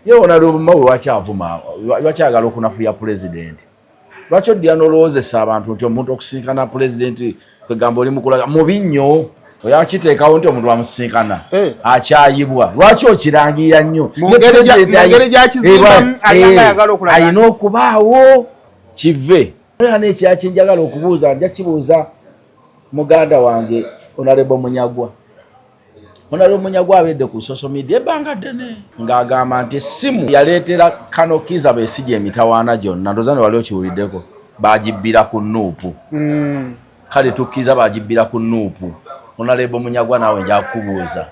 Ye Honorable Mao lwaki avuma, lwaki ayagala okunafuya pulezidenti? Lwaki oddira n'olowoozesa abantu nti omuntu okusinkana pulezidenti kwegamba oli mukulaga mubi nnyo? Oyakiteekawo nti omuntu amusisinkana eh. akyayibwa, lwaki okirangirira nnyo? Alina okubaawo kive era n'ekirala kyenjagala okubuuza, nja kibuuza muganda wange Honorable Munyagwa. Honorable Munyagwa abedde ku social media ebbanga ddene ng'agamba nti essimu yaleetera Kano Kiiza Besigye emitawaana gyonna, ndowooza ne wali okiwuliddeko, baagibbira ku Nuupu. Kale tukkiriza baagibbira ku Nuupu. Honorable Munyagwa, naawe nja kukubuuza,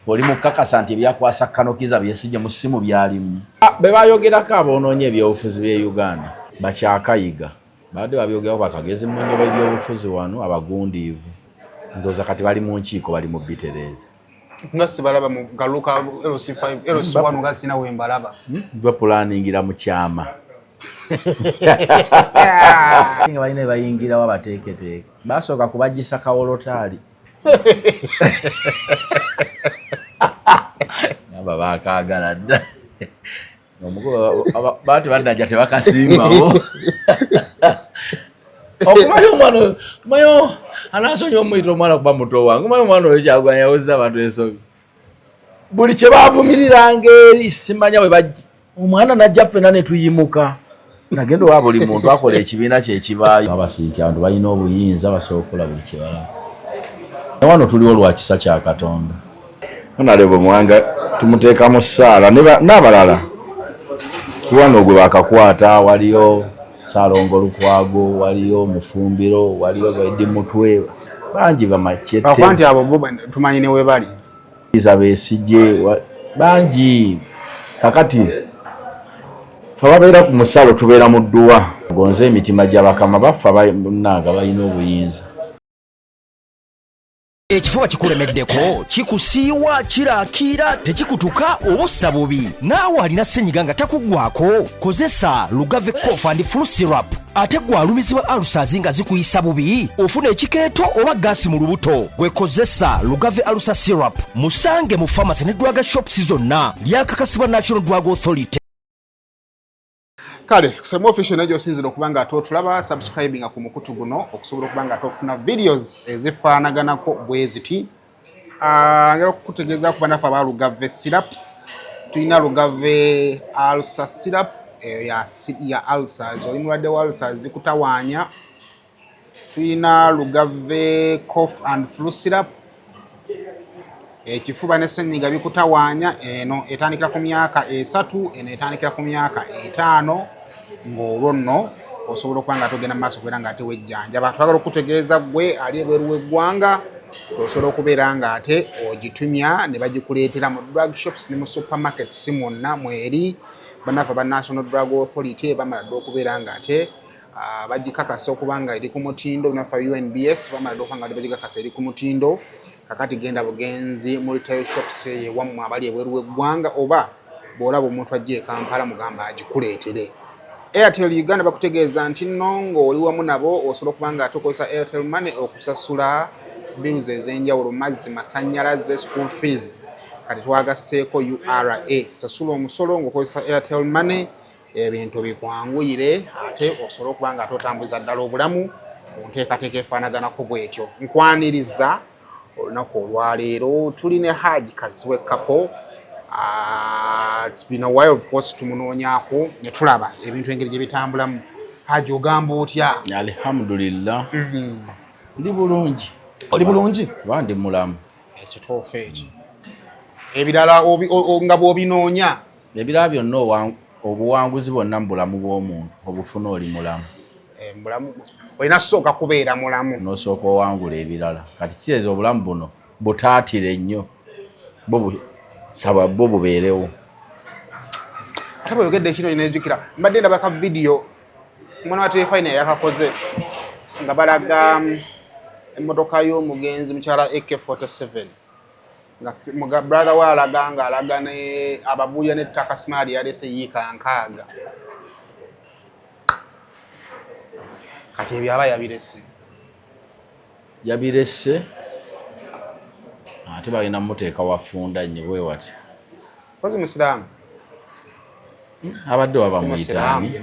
oli mukakasa nti ebyakwasa Kano Kiiza Besigye mu ssimu byalimu? Be bayogerako aboonoonye ebyobufuzi by'e Uganda bakyakayiga, babadde babyogerako bakagezi mu nnyo b'ebyobufuzi wano abagundiivu, ndowooza kati bali mu nkiiko, bali mu bitereeza. Nga sibalaba mu galuka LC5, LC1 nga sina we mbalaba. Bapulaningira mu kyama. Nga balina bayingirawo abateeketeeke. Basooka kubagisa kawolotaali. Aba baakaagala dda. Baati bannajja tebakasimbawo. Okumanya omwana oyo, omanyi anaasonyiwa omuyita omwana kuba muto wange, omanyi omwana oyo Kyagulanyi yawozza abantu ensobi. Buli kye baavumiriranga eri simanya bwe bajja omwana najja ffenna ne tuyimuka. Nagenda owa buli muntu akola ekibiina kye kibaayo. Abasiiki abantu balina obuyinza, basobola okukola buli kye balaba. Ne wano tuliwo lwa kisa kya Katonda. Honorable Muwanga tumuteeka mu ssaala n'abalala. Wano gwe bakakwata waliyo Ssalongo Lukwago, waliyo Mufumbiro, waliyo Eddie Mutwe, bangi bamakyette. Lwakuba nti abo bo tumanyi ne we bali. Kizza Besigye, bangi. Kakati fe ababeera ku musalo tubeera mu dduwa. Gonze emitima gya bakama baffe bannange balina obuyinza. Ekifuba kikulemeddeko, kikusiiwa, kiraakiira, tekikutuka oba ossa bubi. Naawe alina ssenyiga nga takuggwako, kozesa Lugave Cough and Flu Syrup. Ate gwe alumizibwa ulcers nga zikuyisa bubi, ofuna ekikeeto oba gaasi mu lubuto, gwe kozesa Lugave Ulcer Syrup. Musange mu pharmacy ne drug shops zonna. Lyakakasibwa National Drug Authority. Kale kusema official najo osinzira okuba nga ate otulaba, subscribinga ku mukutu guno okusobola okuba nga ate ofuna videos ezifaanaganako bwe ziti. Njagala okukutegeeza ku bannaffe aba Lugave Syrups. Tulina Lugave Ulcer Syrup, eyo ya ulcers, oli mulwadde wa ulcers zikutawaanya. Tulina Lugave Cough and Flu Syrup, ekifuba ne ssenyiga bikutawaanya. Eno etandikira ku myaka 3, eno etandikira ku myaka 5, ng'olwo nno osobola okuba nga togenda mu maaso kubeera nga ate wejjanjaba. Twagala okukutegeeza ggwe ali ebweru w'eggwanga, osobola okubeera nga ate ogitumya ne bagikuleetera mu drug shops ne mu supermarkets mwonna mweri. Bannaffe aba National Drug Authority bamala dda okubeera nga ate bagikakasa okuba nga eri ku mutindo. Bannaffe UNBS bamala dda okuba nga bagikakasa eri ku mutindo. Kakati genda bugenzi mu retail shops eyo ewammwe abali ebweru w'eggwanga, oba bw'olaba omuntu ajja e Kampala mugamba agikuleetere. Airtel Uganda bakutegeeza nti nno ng'oli wamu nabo osobola okuba nga ate okozesa Airtel Money okusasula bills ez'enjawulo, mazzi, masannyalaze, school fees. Kati twagasseeko URA, sasula omusolo ng'okozesa Airtel Money, ebintu bikwanguyire ate osobola okuba nga ate otambuza ddala obulamu mu nteekateeka efaanaganako bw'etyo. Nkwaniriza olunaku olwaleero tuli ne Haji Kazibwe Kapo. It's been a while, of course, tumunoonyaako ne tulaba ebintu engeri gye bitambulamu. Haji, ogamba otya? Alhamdulillah. Ndi bulungi. Oli bulungi? Kuba ndi mulamu. Ekituufu ekyo. Ebirala nga bw'obinoonya? Ebirala byonna, obuwanguzi bwonna mu bulamu bw'omuntu obufuna oli mulamu. Mulamu olina kusooka kubeera mulamu. N'osooka owangula ebirala. Kati kitegeeza obulamu buno butaatire nnyo, bwo saba bwo bubeerewo. Ate bweyogedde kino nejjukira mbadde ndaba ka vidiyo omwana wa Terefayina yakakoze nga balaga emmotoka y'omugenzi mukyala AK47, nga brother we alaga nga alaga ne ababuulira n'ettaka simaali yalese yiika 60. Kati ebyo aba yabirese. Yabirese ate balina muteeka wafunda nnyo bwe wati. Kozi musiraamu? Abadde waba muyitaani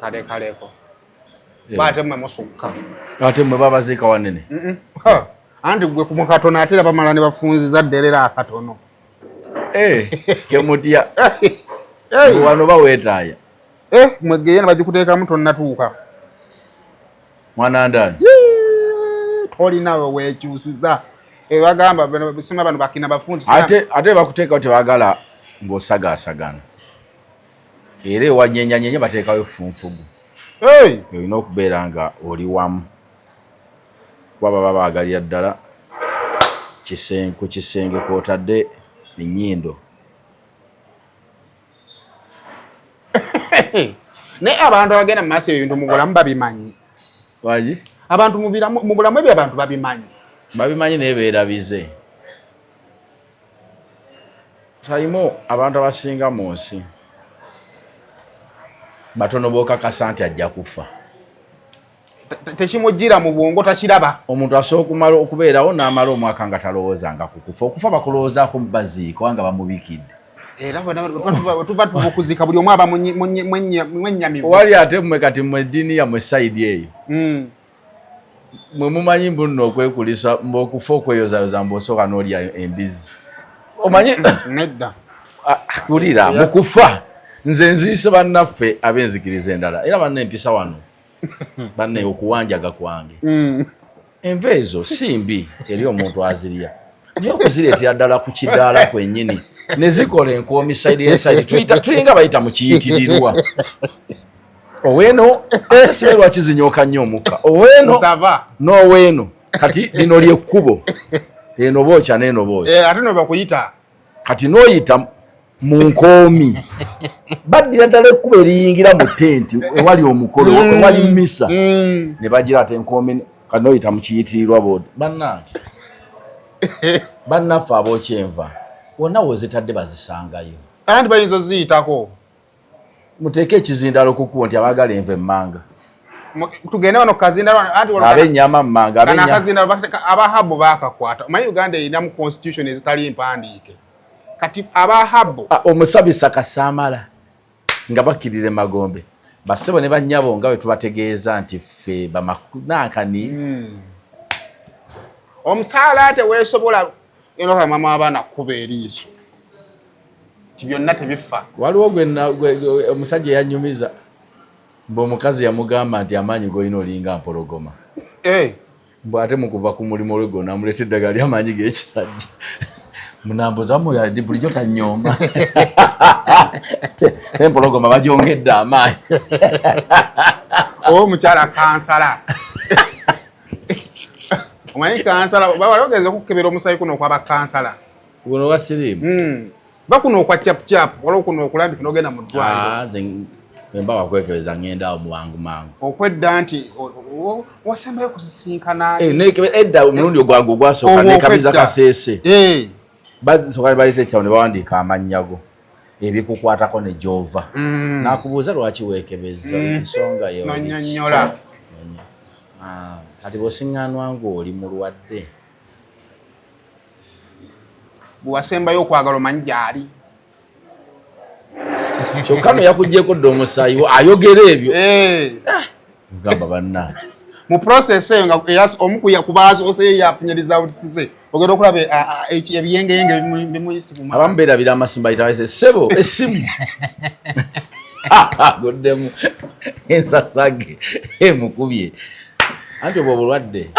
kale kaleko eh. Ate mwe musukka, ate mwe babaziika wanene. Anti gwe mu katono, ate era bamala ne bafunziza dderera akatono. Eh, kemutya wano baweetaaya. Eh, mwegeye ne bagikuteekamu tonnatuuka. Mwana ndani tolina we weekyusiza, ebagamba sima bano bakina bafundi. Ate bakuteekawo tebagala ng'osagaasagana, era ewanyenyanyenye bateekawo effunfugu. Olina okubeera nga oli wamu, kuba baba baagalira ddala ku kisenge kwotadde ennyindo. Naye abantu abagenda mu maaso ebintu mu bulamu babimanyi. Wagi? Abantu mu bulamu ebyo abantu babimanyi. Babimanyi naye beerabize. Saimo, abantu abasinga mu nsi batono bokakasa nti ajja kufa. Tekimujjira mu bwongo, takiraba. Omuntu asobola okumala okubeerawo n'amala omwaka nga talowoozanga ku kufa. Okufa bakulowoozaako mu baziika oba nga bamubikidde. Era tuba tuva okuzika, buli omu aba mwennyamivu. Wali ate mmwe kati mmwe eddiini yammwe side eyo, mwe mumanyi mbu nno okwekulisa mbu okufa okweyozayoza mbu osooka n'olya embizi, omanyi? Nedda. Wulira, mu kufa nze nziise bannaffe ab'enzikiriza endala, era banna empisa wano banne okuwanjaga kwange, enva ezo si mbi eri omuntu azirya, naye okuzireetera ddala ku kidaala kwennyini ne zikola enkoomi side ne side, tuyita tulinga bayita mu kiyitirirwa oweeno, ate sibe lwaki zinyooka nnyo omukka oweeno n'oweeno. Kati lino lyekkubo, eno bookya n'eno bookya. Eh, ate no bakuyita. Kati n'oyita mu nkoomi, baddira ddala ekkubo eriyingira mu tenti ewali omukolo, ewali misa, ne bagira ate enkoomi. Kati n'oyita mu kiyitirirwa boodi. Bannange, bannaffe abookya enva, wonna wozitadde bazisangayo. Anti bayinza oziyitako. Muteeke ekizindalo ku kkubo nti abaagala enva emmanga. Tugende wano kazindalo anti ab'ennyama mmanga. Akazindalo abahabu bakakwata. Omanyi Uganda erinamu constitution ezitali mpandiike, kati abahabu ah, omusabisa kasaamala nga bakkirira emagombe. Bassebo ne bannyabo, nga bwe tubategeeza nti ffe bamakunankani. Omusaala teweesobola, eno mama abaana kukuba eriiso ti byonna tebifa. Waliwo omusajja eyanyumiza mbu omukazi yamugamba nti amaanyi golina olinga mpologoma. Eh. Mbu ate mukuva ku mulimu olweggo namuleeta eddagala lyamaanyi g'ekisajja munambuza muyadi bulijjo tanyomba, tempologoma bagyongedde amaanyi. Oba omukyala kansala, omanyi kansala wali ogenze okukebera omusayi kuno okwaba kansala? Guno wa siriimu? Ba kuno okwa capucapu, waliwo kuno okulambika n'ogenda mu ddwaliro. Ah, nze bwe mba wakwekebeza ngenda awo mu mangu mangu. Okwedda nti wasembayo kusisinkana. Eh, edda omulundi ogwange ogwasooka Ogwo nekabiza okwedda. Kaseese. Basooka baleeta ekitabo ne bawandiika amannya go, ebikukwatako ne gyova, nakubuuza lwaki weekebeza, ensonga yo. Nonyonnyola. Ah, kati bw'osiŋŋaanwa ng'oli mulwadde. Bwe wasembayo okwagala omanyi gyali. Kyokka no yakugyeko dda omusaayi wo, ayogera ebyo. Gamba banna. Mu process eyo nga omu ku baasooseyo yafunye results ze, ogenda okulaba ebiyengeyenge bimuyise mu maaso. Abamu beerabira amasimu, bayita bayise ssebo essimu guddemu ensasage emukubye. Anti obwo obulwadde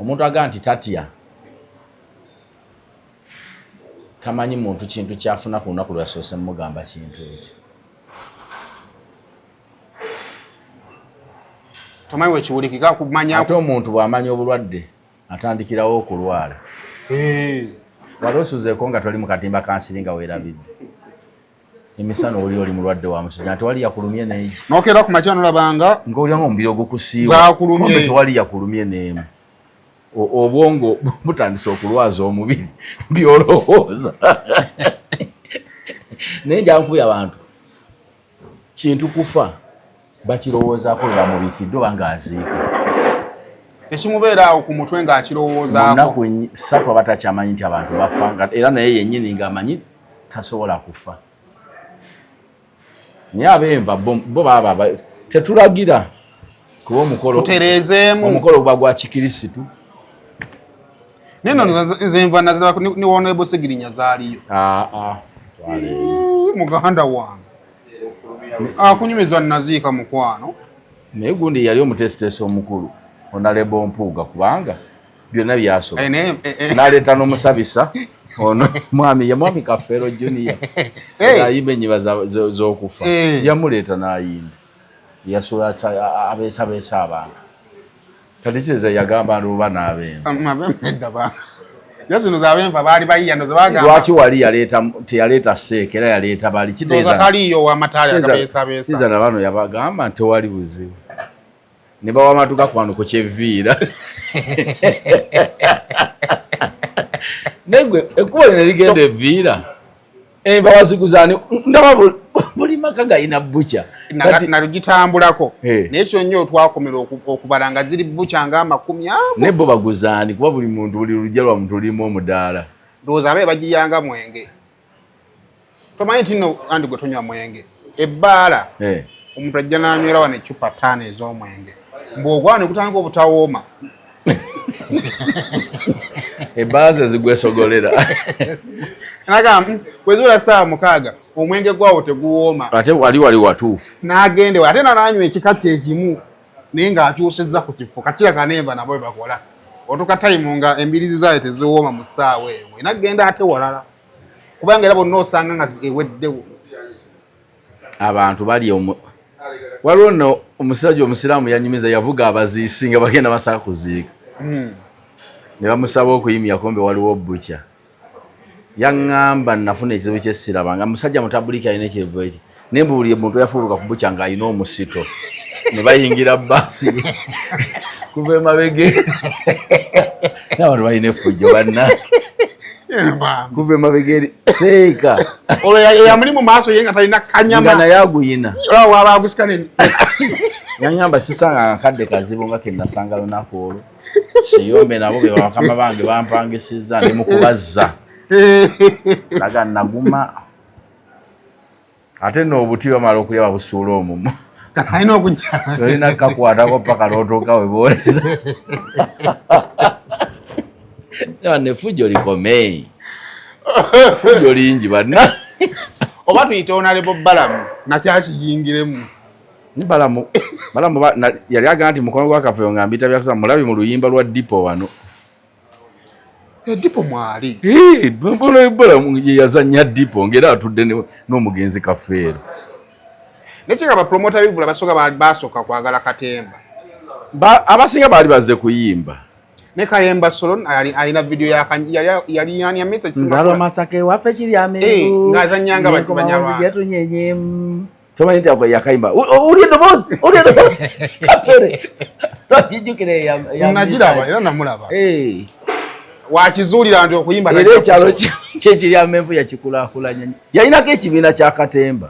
omuntu agamba nti tatya, tamanyi muntu kintu kyafuna ku lunaku lwe yasoose mugamba kintu ekyo. Tomanyi wekiwulikika kumanya. Ate omuntu bw'amanya obulwadde atandikirawo okulwala. Wali osuzeeko nga toli mu katimba kansiri nga weerabidde emisana oli mulwadde wa musujja, nti wali yakulumye neegi? Nokeera ku makya nolabanga Ng'olya nga omubiri ogukusiiwa. Zakulumye. Kumbe tewali yakulumye n'emu. Obwongo butandise okulwaza omubiri byolowooza. Naye njankubya abantu kintu kufa bakirowoozaako lwe bamubikiddwa oba ng'aziika. Tekimubeera awo ku mutwe ng'akirowoozaako. Munaku 3 aba takyamanyi nti abantu bafa, era naye yennyini ng'amanyi tasobola kufa. Naye abenva bo baba tetulagira kuba omukolo tutereezeemu. Omukolo guba gwa kikirisitu. Naye nno nze enva naziraba ne Honorable Segirinya zaaliyo. Ah, ah, muganda wange akunyumiza naziika mukwano. Naye gundi yali omuteesiteesi omukulu Honorable Mpuuga, kubanga byonna byasoba eh, eh, eh. Naleeta n'omusabisa ono mwami ye mwami Kafeero Junior ayimba enyiba z'okufa, yamuleeta n'ayimba, yasula abeesabeesa abantu. Kati kireza yagamba nti oba n'abenva zino zabenva baali bayiya ndoza bagamba lwaki wali yaleeta teyaleeta seeka era yaleeta bali kiteeza kaliyo wamataali akabeesabeesa na bano yabagamba nti tewali buzibu ne bawamatuka kwano ku kyeviira naye ekkubo lino ligenda eviira enva waziguzani ndaba buli maka galina bukya nalugitambulako naye kyo nnyo twakomera okubala nga ziri bukya nga 20 ago naye bo baguzaani kuba buli muntu buli lujja lwa muntu lulimu omudaala. Ndowooza abe bagiyanga mwenge, tomanyi nti nno andi gwe tonywa mwenge ebbaala omuntu ajja n'anywera wano eccupa 5 ez'omwenge mbw'ogwana ne gutandika obutawooma. Ebbaala ze zigwesogolera. Nagamba bwezuula ssaawa 6 omwenge gwawo teguwooma. Ate wali wali watuufu. N'agende ate n'anywa ekika kye kimu naye ng'akyusizza ku kifo kati akanemba nabo bwe bakola. Otuuka tayimu nga embirizi zaayo teziwooma mu ssaawa eyo n'agenda ate walala kubanga era bonna osanga nga eweddewo. Abantu bali waliwo nno omusajja omusiraamu yanyumiza yavuga abaziisi nga bagenda basaba kuziika ne bamusaba okuyimya kumbe waliwo bukya. Yaŋŋamba nafuna ekizibu kyessiraba nga musajja mutabuliki alina ekirevu eki naye mbu buli muntu yafuuluka ku bukya ng'alina omusito ne bayingira bbaasi kuva emabege n'abantu balina effujjo bannange kuva emabega eri seeka olwo yamuli mu maaso ye nga talina kanyama nga naye aguyina waba agusika yaŋŋamba sisanga akadde kazibu nga ke nasanga lunaku olwo siyombe nabo be bakama bange bampangisiza ndi mu kubazza laga naguma ate n'obuti bamala okulya babusuula omumu alina okujja tolina kakwatako paka n'otuuka we booleza nefujjo likome fujjo lingi banna oba tuyite Honorable Balamu nakyakiyingiremu. Balamu Balamu yali agamba nti mukono gwa Kafeero nga mbita byakusa mulabi mu luyimba lwa Dipo wano. Dipo mwali Balamu ye yazannya Dipo ng'era atudde n'omugenzi Kafeero. Naye ba promoter bivula basooka basooka kwagala katemba. Abasinga baali bazze kuyimba. Ne Kayemba Solon alina video ya yali yani ya message nzalwa Masaka ewaffe kiri amenvu ng'azannyanga Banyarwanda. Tomanyi nti ako yakayimba oli eddoboozi oli eddoboozi kapere lwakijjukire nagiraba era namulaba wakizuulira nti okuyimba era ekyalo kyekiri amenvu yakikulaakulanya yalinako ekibiina kya katemba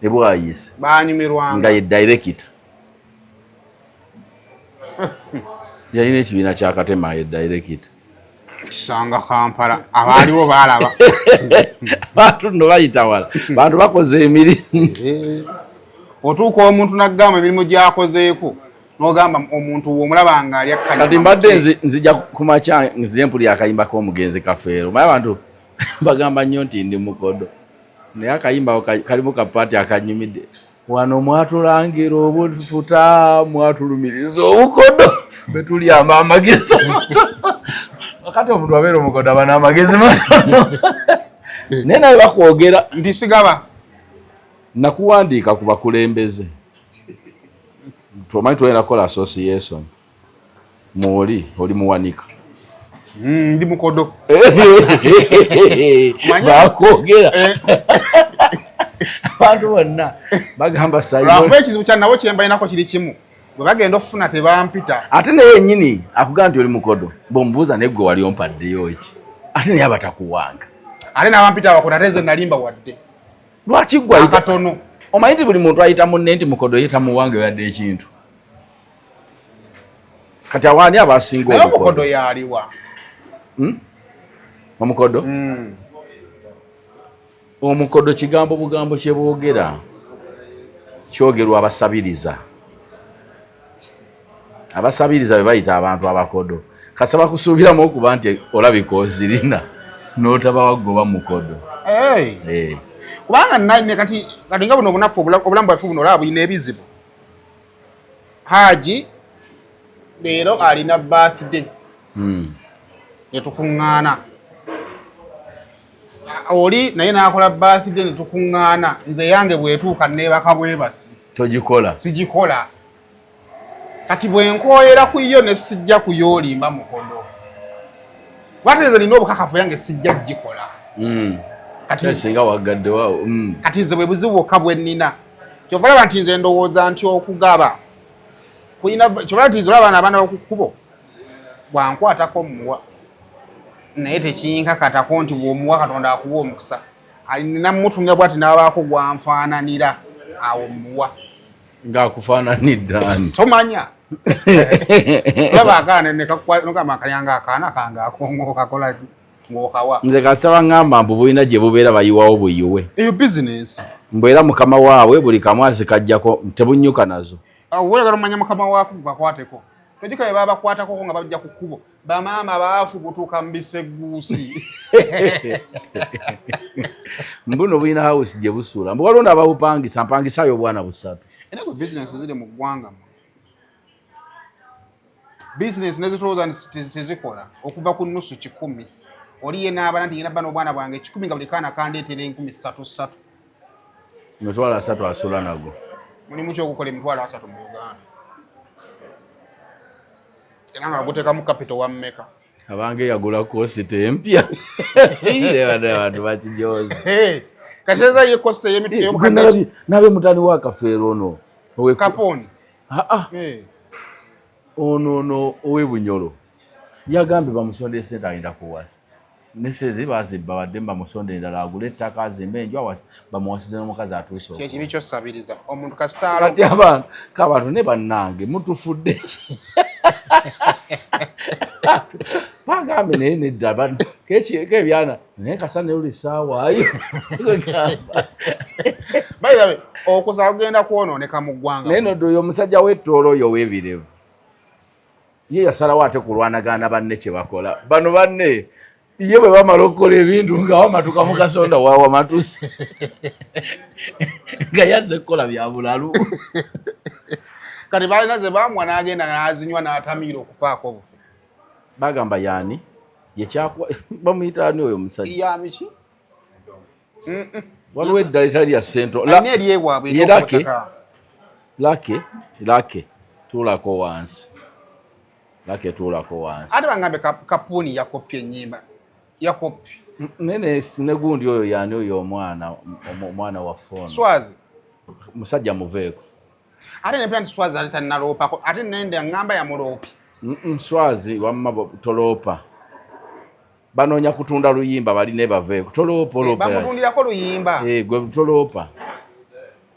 ebwayise banyumirwanga nga ye director yalina ekibiina kya katemba ye director kisanga Kampala abaaliwo baalaba bantu nno bayita wala bantu bakoze emirimu otuuka omuntu n'agamba emirimu gy'akozeeko n'ogamba omuntu omulaba nga alya kanyama. Kati mbadde nzija ku makya nzije mpulira akayimba k'omugenzi Kafeero. Omanyi abantu bagamba nnyo nti ndi mukodo naye akayimba kalimu kapaati akanyumidde wano mwatulangira obufuta mwatulumiriza obukodo betulyamba amagezi wakati omuntu abeera omukodo aba n'amagezi matono naye naye bakwogera nti sigaba nakuwandiika ku bakulembeze omanyi twalina kukola association mwoli oli muwanika ndi mukodo bakwogera abantu bonna bagamba lwakuba ekizibu kya nabo kyembalinako kiri kimu bwe bagenda okufuna tebampita ate naye yennyini akugamba nti oli mukodo bw'omubuuza naye gwe wali ompaddeyo ki ate naye abatakuwanga ate n'abampita abakodo ate nze nalimba wadde lwaki gwe akatono omanyi nti buli muntu ayita munne nti mukodo ye tamuwanga yadde ekintu kati awaani abasinga omukodo yaliwa omukodo omukodo kigambo bugambo kyeboogera Kyogerwa abasabiriza. Abasabiriza be bayita abantu abakodo. Kasaba kusuubiramu okuba nti olabika ozirina n'otabawa goba mukodo. Hey. Hey. Kubanga nane kati kati nga buno obunafu obulamu bwaffe buno olaba bulina ebizibu. Haji leero alina birthday. Ne tukuŋŋaana. Oli naye n'akola birthday ne tukuŋŋaana. Nze yange bw'etuuka neebaka bwebasi. Togikola. Sigikola. Kati bwe nkooyera ku yo ne sijja kuyoolimba mukono. Bw'ate nze nina obukakafu yange sijja kugikola. Kati singa waggaddewo. Kati nze bwe buzibu bwokka bwe nnina. Kyova olaba nti nze ndowooza nti okugaba kulina, kyova olaba nti nze olaba abaana b'oku kkubo bwankwatako mmuwa, naye tekinkakatako nti bw'omuwa Katonda akuwa omukisa. Alina mutunira bw'ati n'abaako gwanfaananira awo mmuwa. Ng'akufaananidde ani? Tomanya. Olaba akaana ne nogamba akalyanga akaana kange akongo kakola ki? Ng'okawa. Nze kasaba ngamba mbu bulina gye bubeera bayiwawo buyiwe. Eyo bizinensi. Mbu era mukama waabwe buli kamwasi kajjako tebunyuka nazo. Awo oyagala omanya mukama waako gukakwateko. Tojjuka bye babakwatako nga bajja ku kkubo. Bamaama baafu butuuka mu bisegguusi. Mbuno bulina house gye busuula. Mbu waliwo n'ababupangisa, mpangisaayo obwana busatu. Era gwe bizinensi ziri mu ggwanga muno. Bizinensi nezitulowooza nti tezikola okuva ku nusu 1,000. Oli ye n'abala nti ngenda bba n'obwana bwange 1,000 nga buli kaana kandeetera enkumi ssatu ssatu. 30,000 asula nago. Mulimu ki ogukola 30,000 mu Uganda? Era nga guteekamu capital wa mmeka? Abange yagula kosita empya. Abantu bakijooza. Kaseza ye kosita ey'emitwalo. Nabe mutani wa Kafeero ono. Kaponi. Ono ono ow'e Bunyoro. Yagambye bamusonde ssente agenda kuwasa. Nesezi bazibba badde bamusonde endala agule ettaka azimbe enju awase bamuwasize n'omukazi atuuse. Kyekibi ky'osabiriza omuntu kasaala. Kati abantu k'abantu ne bannange mutufudde ki? Bagambe naye nedda kebyana naye kasa ne luli ssaawa yo. By the way, okusaba kugenda kwonooneka mu ggwanga. Naye noddo oyo omusajja w'ettoolo oyo ow'ebirevu. Ye yasalawo ate kulwanagana banne kye bakola. Bano banne ye bwe bamala okukola ebintu nga wamatuka mu kasonda wawamatuse. Nga yazze kukola bya bulalu. Kati balina ze bamuwa n'agenda n'azinywa n'atamiira okufaako obufu. Bagamba yaani? Ye kyakuwa bamuyita ani oyo omusajja? Ya miki? Waliwo eddala etali lya ssento. Alina eryewaabwe Ye Lake. Lake, Lake, tuulako wansi. Lake tuulako wansi. Ate bangambe Kapuni yakopye ennyimba. Yakopye. Nene ne gundi oyo yaani oyo omwana, omwana wa phone. Swazi. Musajja muveeko. Ate ne nti Swazi ate tannaloopako, ate nende ngamba ya muloopi. Swazi wamma toloopa. Banoonya kutunda luyimba bali ne baveeko. Toloopa, oloopa. Bamutundirako luyimba. Gwe toloopa.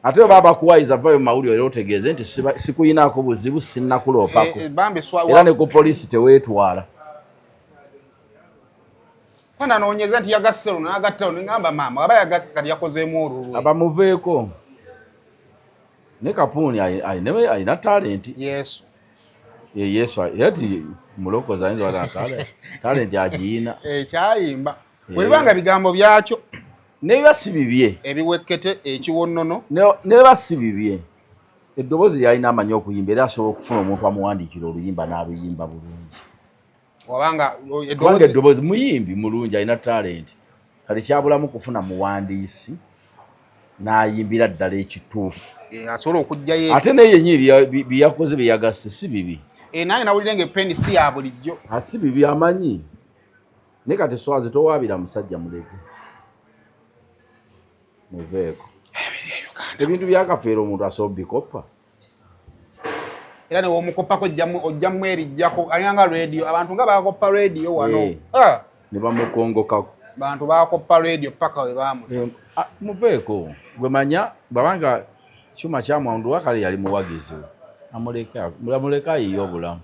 Ate baba bakuwayiza vayo mawulire era otegeeze nti sikuyinaako buzibu sinnakuloopako. Bambi Era ne ku poliisi teweetwala. Fana noonyeza nti yagasse luno n'agatta luno, ngamba maama aba yagasse kati yakozeemu olulwe. Abamuveeko. Ne Kapuni alina talenti. Yesu. Ye Yesu yati mulokozi ayinza wala talenti agiyina. Ekyayimba. Bwebanga bigambo byakyo. Ne biba si bibye. Ebiwekkete ekiwonnono. Ne biba si bibye. Eddoboozi lyalina amanyi okuyimba era asobola okufuna omuntu amuwandiikira oluyimba n'aluyimba bulungi. Wabanga Kubanga eddoboozi muyimbi mulungi alina talenti. Kati kyabulamu kufuna muwandiisi n'ayimbira ddala ekituufu. Asobola okuggyayo Ate naye yennyini bye yakoze bye yagasse si bibi. Nange nawulira ng'ependi si ya bulijjo. Si bibi amanyi. Naye kati Swazi towaabira musajja muleke. Muveeko. Ebintu bya Kafeero omuntu asobola obikoppa. Era ne w'omukoppako ojjamu erijjako, alinga nga radio, abantu nga bakoppa radio wano. Ne bamukongokako. Bantu bakoppa radio paka we baamuta. Muveeko. Gwe manya bw'abanga kyuma kyamwanduwa kale yali muwagizi we. Amuleke ayiye obulamu.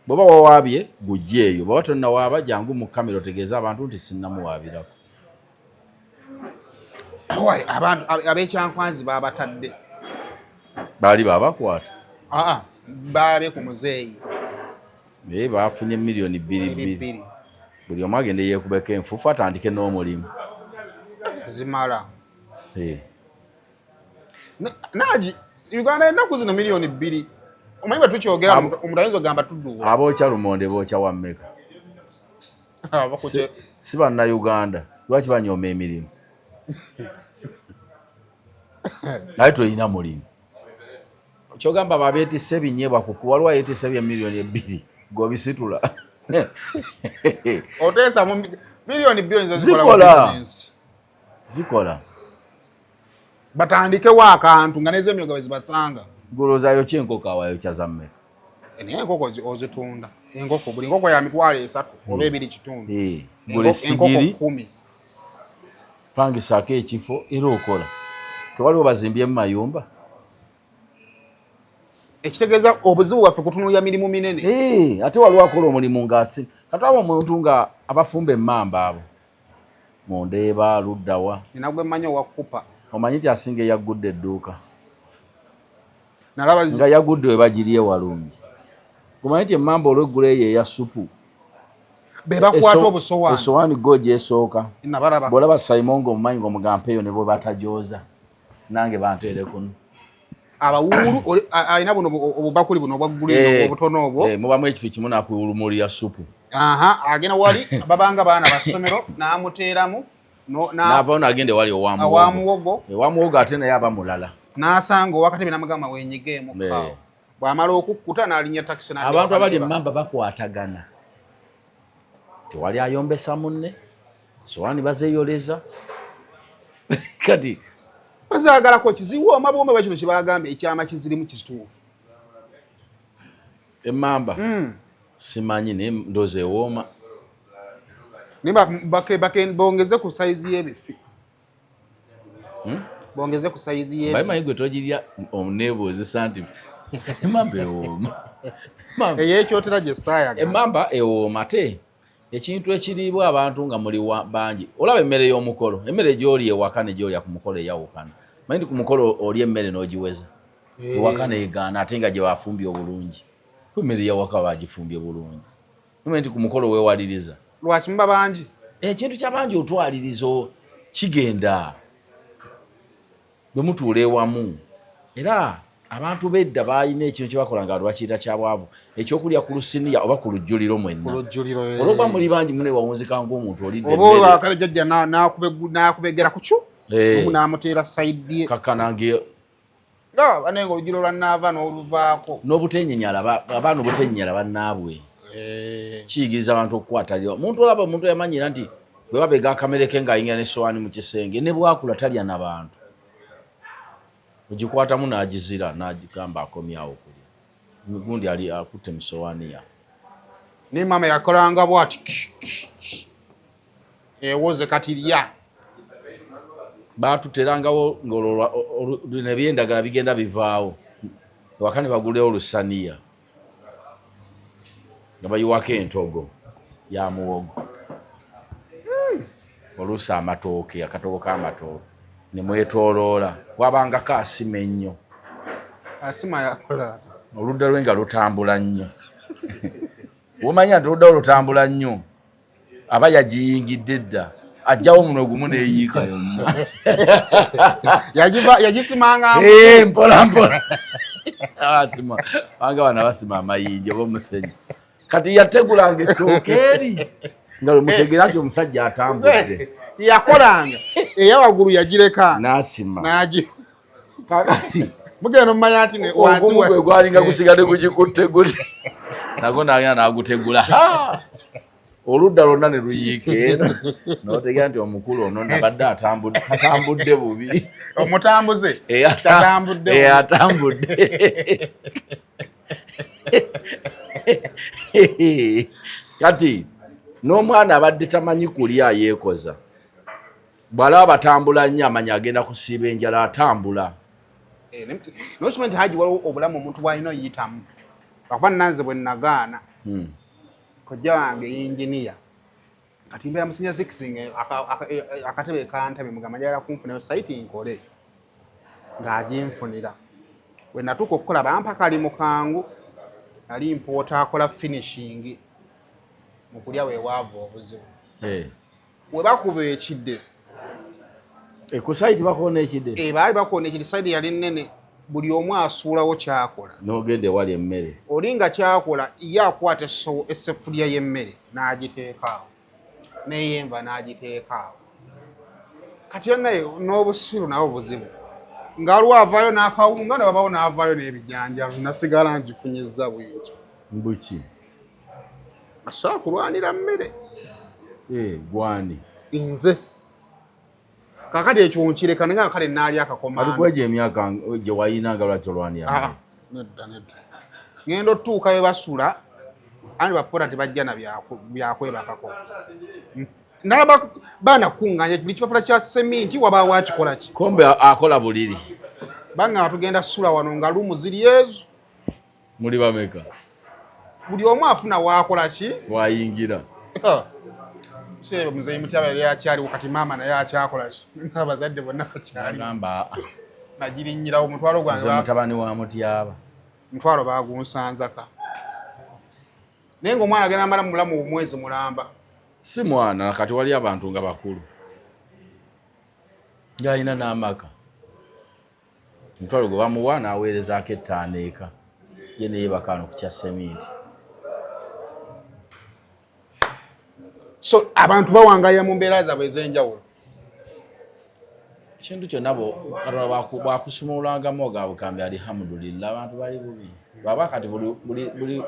Bw'oba wawaabye gujje eyo, bw'oba tonnawaaba jangu mu kamera otegeeze abantu nti sinnamuwaabirako. Owaye, abantu ab'ekyankwanzi babatadde. Baali babakwata. Aa, balabye ku muzeeyi. Naye bafunye miliyoni 2 2. Bbiri. Buli omu agende yeekubeko enfuufu, atandike n'omulimu. Zimala. Eh. Nagi Uganda ennaku zino miliyoni 2, omanyi bwe tukyogera, omuntu ayinza ogamba tuduula. Abookya lumonde bookya wammeka? Si bannayuganda? Lwaki banyooma emirimu? Naye tolina mulimu, kyogamba babeetisse ebinyeebwa kuku, waliwo ayeetisse bya miliyoni 2 gobisitula. Oteesa mu miliyoni 2 oyinza zikola mu Zikola. business. Zikola. Batandikewo akantu nga nezemyoga bwe zibasanga. Golooza ayokya enkoko, awayokya za mmeka? Naye enkoko ozitunda, enkoko, buli nkoko ya 30,000 oba 2.5. Eh, gula Enkoko esigiri. 10. Pangisaako ekifo era okola, tewaliwo bazimbyemu mayumba. Ekitegeeza obuzibu bwaffe kutunuulira mirimu minene. Eh, ate waliwo akola omulimu ng'asi katwaba omuntu nga abafumba emmamba abo mundeeba luddawa. Nina gwe mmanyi owa kupa. Omanyi nti asinga eyaggudde edduuka Nalaba nga yagudde we bagiri ewalungi. Omanyi nti emmamba olweggulo eyo eya supu be bakwata obusowaani. Esowaani go gyesooka. Nabalaba. Bw'olaba Simon ng'omumanyi ng'omugampa eyo ne bwe batajooza nange banteere kuno. Abawuulu alina buno obubakuli buno obwa green, obutono obwo. Eh, mubamu ekifo kimu nakuwulumulira supu. Aha, agenda wali babanga baana ba ssomero n'amuteeramu N'avaawo n'agenda ewali owamuwogo. Owamuwogo. Owamuwogo ate naye aba mulala. N'asanga owakatebe n'amugamba wenyigeemu kaawo. Bw'amala okukkuta n'alinnya takisi n'adda Abantu abali ewaka. emmamba bakwatagana, tewali ayombesa munne, sowaani bazeeyoleza kati. Bazaagalako kiziwooma bwome bwa kino kye bagambye, ekyama kizirimu kituufu. Emmamba simanyi, naye ndooza ewooma. Naye bongeze ku sayizi y'ebifi. Bongeze ku sayizi y'ebifi. Bamanyi gwe togirya, oneebuuzisa nti emmamba ewooma. Ey'ekyotera gye saayaga. Emmamba ewooma, ate ekintu ekiriibwa abantu nga muli bangi. Olaba emmere y'omukolo, emmere gy'oli ewaka ne gy'olya ku mukolo eyawukana. Manyi nti ku mukolo olya emmere n'ogiweza, ewaka neegaana, ate nga gye bafumbye obulungi. Ku emmere yawaka bagifumbye bulungi. Omanyi nti ku mukolo weewaliriza. Lwaki muba bangi? Ekintu kyabangi otwaliriza kigenda bwe mutuula ewamu. Era abantu bedda balina ekintu kyebakola nga bakiyita kyabwavu, ekyokulya ku lusiniya oba ku lujjuliro mwenna. Olujjuliro. Olwokuba muli bangi, mune wawunzika ng'omuntu olidde Oba emmere. olwakale jjajja n'akubegera ku kyo. Omu n'amuteera sayidi ye. Kakanange. Nga banenga olujjuliro lwa naava n'oluvaako. N'obutenyenyala, abaana obutenyenyala bannaabwe. Kiyigiriza abantu okukwatalira omuntu. Olaba omuntu yamanyira nti bwe babega akamere ke ng'ayingira n'essowaani mu kisenge, ne bwakula talya n'abantu, ogikwatamu n'agizira n'agigamba akomyawo kulya, gundi ali akutte mu sowaani ya. Naye maama yakolanga bwati, ewoze kati lya. Baatuterangawo ng'olwo ebyendagala bigenda bivaawo ewaka, ne bagulewo olusaniya nga bayiwako entogo ya muwogo, oluusi amatooke, akatogo k'amatooke, ne mwetooloola. Kwabangako asima ennyo. Asima yakola? Oludda lwe nga lutambula nnyo. Womanya nti oludda lwe lutambula nnyo, aba yagiyingidde dda, ajjawo omunwe gumu neeyiika yonna. Yagisimanga. Eh, mpola mpola. Abasima banga bano abasima amayinja oba omusenyu. Kati yategulanga ettooke eri nga lwemutegeera nti omusajja atambudde. Yakolanga eya waggulu yagireka. N'asima. Nagi Kakati mugenda omumanya nti wansi ogumu gwe gwalinga gusigadde gugikutte guti, nagwo nagenda nagutegula. Ha! Oludda lwonna ne luyiika eno, notegeera nti omukulu ono nabadde atambudde, atambudde bubi. Omutambuze. Tatambudde. Atambudde. Kati n'omwana abadde tamanyi kulya yeekoza, bw'alaba batambula nnyo amanya agenda kusiiba enjala, atambula. Eh, nokimanyi nti haji waliwo obulamu omuntu bwalina oyitamu, lwakuba nanze bwe nagaana. Kojja wange yinginiya. Kati mbeera mu senior six nga akatebe kantabye, mugamba njagala kunfunayo site nkole, ng'aginfunira. We natuuka okukola bampa kalimu kangu, nali mpoota akola finishing mu kulya, weewaava obuzibu. We bakuba ekidde. Ku site bakoona ekidde? Eh, baali bakoona ekidde, site yali nnene, buli omu asuulawo kyakola. N'ogenda ewali emmere. Oli nga kyakola ye akwata essefuliya y'emmere n'agiteeka awo, n'eyenva n'agiteeka awo. Kati naye n'obusiru nabwo buzibu, ng'aliwo avaayo n'akawunga, ne wabawo n'avaayo n'ebijanjalo, nasigala ngifunyizza bwentyo. Mbuki? Asobola kulwanira mmere. Eh, gwani? Nze kakati ekyo nkireka, naye nga kale naali akakomando. Alikwejo emyaka gye wayina nga lwaki olwanira Ah, mmere? Nedda, nedda, ngenda otutuuka we basula, andi bapoota tebajja na byakwebakako. Nalaba baana kuŋŋaanya buli kipapula kya seminti, wabaawo akikola ki. Kombe akola buliri. Bangamba tugenda sula wano nga room ziri ezo. Muli bameka? Buli omu afuna waakola ki. Wayingira. Se muzeyi Mutyaba yali akyaliwo, kati maama naye akyakola ki, abazadde bonna bakyali. Agamba Nagirinnyirawo omutwalo gwange. Nze mutabani wa Mutyaba. Mutwalo bagunsanzaka, naye ngaomwana agenda mala mubulamu omwezi mulamba. Si mwana, kati wali abantu nga bakulu ng'alina n'amaka, omutwalo gwe bamuwa n'aweerezaako 5 eka, ye neyebakaano ku kya seminti. So abantu bawangalira mu mbeera zaabwe ez'enjawulo. Ekintu kyonna Katonda bwakusumululangamu oga bukambi, alhamdulillah. Abantu bali bubi baba kati buli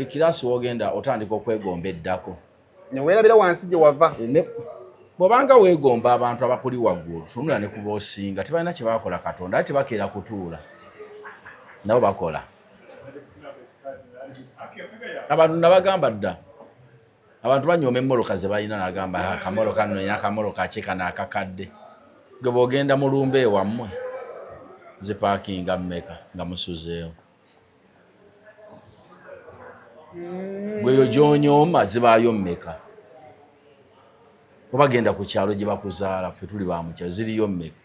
kirasi wogenda otandika okwegomba eddako. Neweerabira wansi gye wava. Bw'obanga weegomba abantu abakuli waggulu, tunula ne kuba osinga tebalina kye bakola Katonda, ate tebakeera kutuula nabo bakola. Abantu nabagamba dda, abantu banyooma emmoloka ze balina, nagamba, "Ah, akamoloka nno akamoloka ki kano akakadde." Gwe bw'ogenda mu lumba ewammwe zipaakinga mmeka nga musuzeewo? Gweyo gy'onyooma zibaayo mmeka? Oba genda ku kyalo gye bakuzaala, ffe tuli ba mu kyalo, ziriyo mmeka?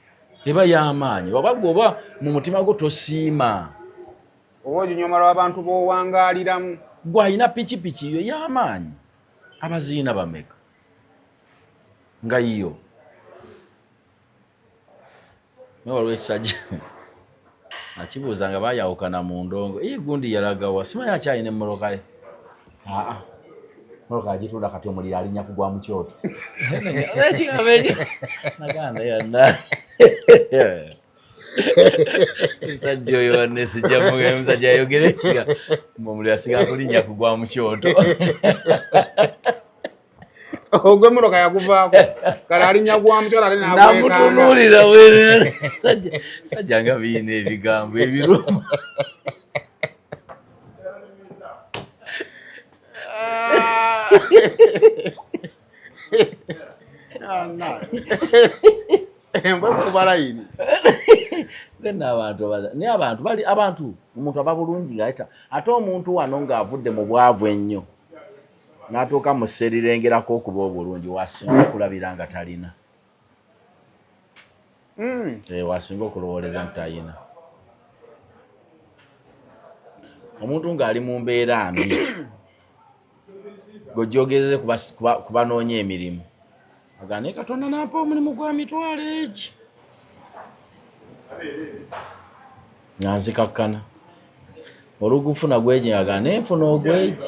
Eba y'amaanyi, oba gwe oba mu mutima gwo tosiima. Oba oginyoma lw'abantu b'owangaaliramu. Gwe alina pikipiki yo y'amaanyi, abaziina bameka nga yiyo? Naye waliwo ekisajja akibuuza nga bayawukana mu ndongo, ii gundi yalagawa, simanyi akyalina emmoloka ye. Aa, moloka agitunda, kati omuliro alinnya kugwa mu kyoto. Ekigambo ekyo naganda yonna, omusajja oyo wanesijja, omusajja ayogera ekiga omuliro asigala kulinnya kugwa mu kyoto. Ogw'emmotoka yaguvaako, kale alinnya gwa mukyala ate n'agwekanga. Namutunuulira sajja nga biyina ebigambo ebiruma. Ah, na. Embwa ekuba layini. Genda abantu naye abantu bali abantu, omuntu aba bulungi ngaeta, ate omuntu wano ng'avudde mu bwavu ennyo n'atuuka mu sserirengerako okuba obulungi, wasinga okulabira nga talina. Eh, wasinga okulowooleza nti talina. Omuntu ng'ali mu mbeera mbi, gojogeze kubanoonya emirimu, aga naye Katonda nampa omulimu gwa mitwalo egi nga nzikakkana olugufuna gwegi, aga naye nfuna ogwegi,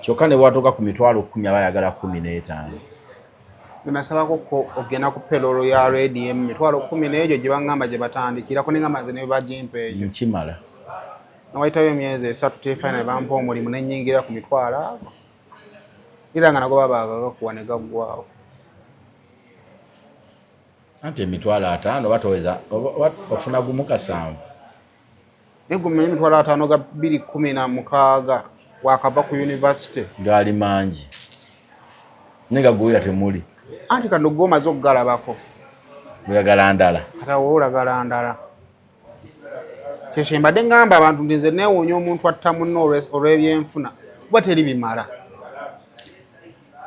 kyokka ne bwatuuka ku 100,000 aba ayagala 15. Nasabako ko ogenda ku payroll ya radio emu 100,000 n'egyo gye baŋŋamba gye batandikirako, ne ŋŋamba nze ne bagimpa egyo. Nkimala. Nawayitayo emyezi 3 tefaina ne bampa omulimu ne nnyingira ku mitwalo ago, era nga nago baba gakuwa ne gaggwawo. Anti 50,000 batoweza oba ofuna gumu kasanvu. Naye gumenya 50,000 ga 2016 wakava ku university. Gaali mangi naye nga guwulira temuli. Anti kano gwe omaze okugalabako. Oyagala ndala. Kati awo olagala ndala. Kyekyo mbadde ngamba abantu nti nze neewuunya omuntu atta munne olw'ebyenfuna, kuba teri bimala.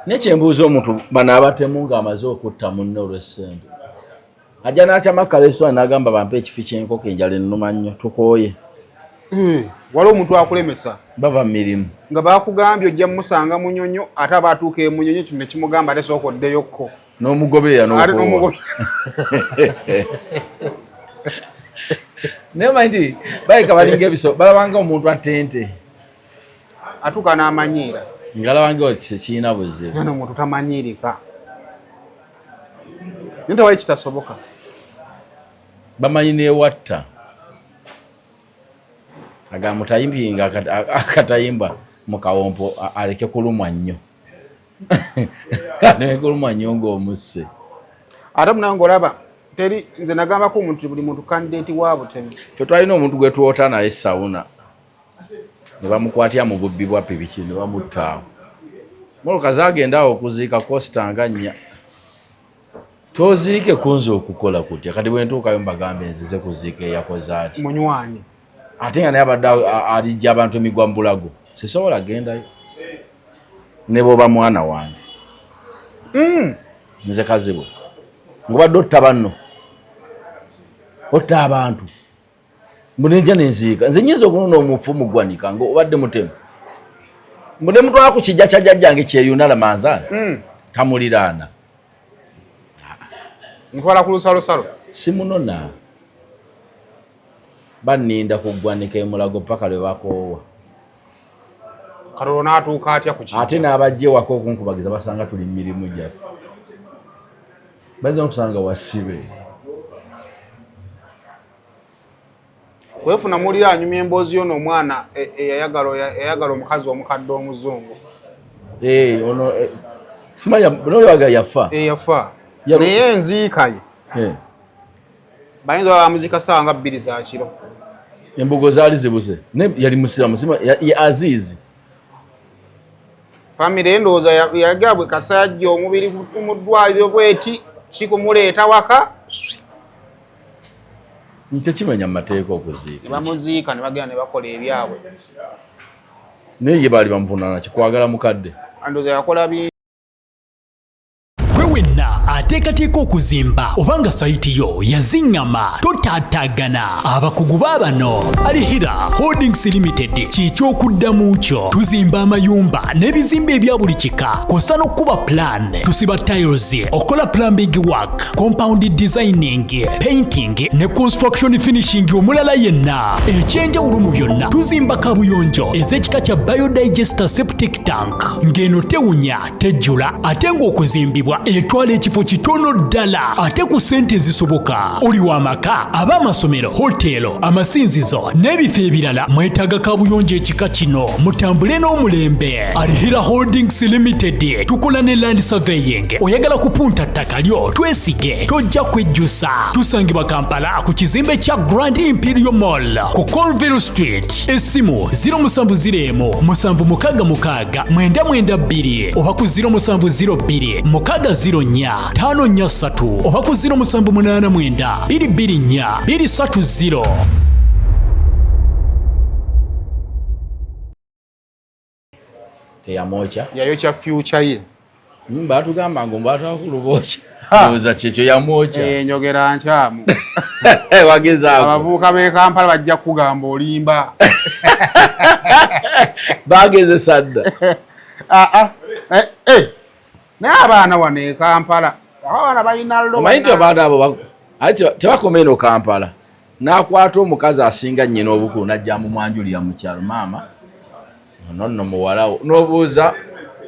Naye kyembuuza omuntu bano abatemu ng'amaze okutta munne olw'essente ajja n'akyama kaleesitwani n'agamba bampe ekifi ky'enkoko enjala ennuma nnyo tukooye. Waliwo omuntu akulemesa bava mu mirimu nga bakugambye ojja musanga Munyonyo, ate aba atuuka e Munyonyo kino nekimugamba ate sooka oddeyokko n'omugoberera n'okoowa. Naye omanyi nti baleka balinga ebiso balabanga omuntu atta ente atuuka n'amanyiira ngalabanga tekirina buzibu. Nano omuntu tamanyiirika naye tewali kitasoboka. Bamanyi newatta agamba mutayimbinga akatayimba mu kawompo aleke kulumwa nnyo aleke kulumwa nnyo ng'omusse. Ate munange olaba teri nze nagambako omuntu buli muntu candidate wa butemu. Ffe twalina omuntu gwe twota naye sauna ne bamukwatya mu bubbi bwa pipiki ne bamutta awo. Mmotoka zaagenda awo okuziika kosita nga nnya. Toziike kunze okukola kutya kati bwe ntuukayo mbagambe nzize kuziika eyakoze ati munywanyi ate nga naye abadde alijja abantu emigwa mu bulago sisobola gendayo ne bwoba mwana wange. Nze Kazibwe ng'obadde otta banno otta abantu mbu nenja nenziika nze nyinza okunona omufu mu ggwanika nga obadde mutemu mbu ne mutwala ku kijja kya jjajjange kyeyunala manzaani tamuliraana ntwala ku lusalosalo simunona banninda ku ggwanika emulago paka lwe bakoowa. Katolo n'atuuka atya ku kijja? Ate n'abajja ewaka okunkubagiza basanga tuli mu mirimu gyaffe bayinza n'okusanga wasibe. Wefuna muli anyumya emboozi yono omwana eyayagala omukazi omukadde omuzungu. Ono simanya noyaga yafa. Yafa. Naye enziika ye. Bayinza bamuziika ssaawa nga 2 za kiro. Embugo zaali zibuze. Ne yali musiramu sima ya Azizi. Family endowooza yagabwe kasajja omubiri mu ddwaliro bweti kikumuleeta waka. Tekimenya mu mateeka okuziika. Ne bamuziika ne bagenda ne bakola ebyabwe. Naye ye baali bamuvunaana kikwagala mukadde. Andowooza yakola Gwe wenna ateekateeka okuzimba oba nga sayiti yo yaziŋŋama totaataagana. Abakugu baabano Alihira Holdings Limited ky'ekyokuddamu kyo. Tuzimba amayumba n'ebizimbe ebya buli kika kw'ossa n'okukuba plan, tusiba tiles, okukola plumbing work, compound designing, painting ne construction finishing omulala yenna. Eky'enjawulo mu byonna tuzimba kabuyonjo ez'ekika kya biodigester septic tank ng'eno tewunya tejjula ate ng'okuzimbibwa etwala ekifo kitono ddala ate ku ssente ezisoboka. Oli w'amaka, ab'amasomero, hoteero, amasinzizo n'ebifo ebirala mwetaaga kabuyonjo ekika kino mutambule n'omulembe. Alihira Holdings Limited tukola ne land surveying. Oyagala kupunta ttaka lyo twesige tojja kwejjusa. Tusangibwa Kampala ku kizimbe kya Grand Imperial Mall ku Colville Street. Essimu 0701 766 992 oba ku 0702 604 543 oba ku 0789 224 230. Teyamwokya. Yayokya future ye. Batugamba ngo mbatwakulubookya. Ndowooza kyekyo yamwokya. Njogera nkyamu. Wagezaako. Abavubuka b'e Kampala bajja kukugamba olimba. Bagezesa dda. Naye abaana wano e Kampala, abaana balina lo. Omanyi nti abaana abo tebakoma eno Kampala. N'akwata omukazi asinga nnyina obukulu n'ajja amumwanjulira mu kyalo, maama ono nno muwala wo, n'obuuza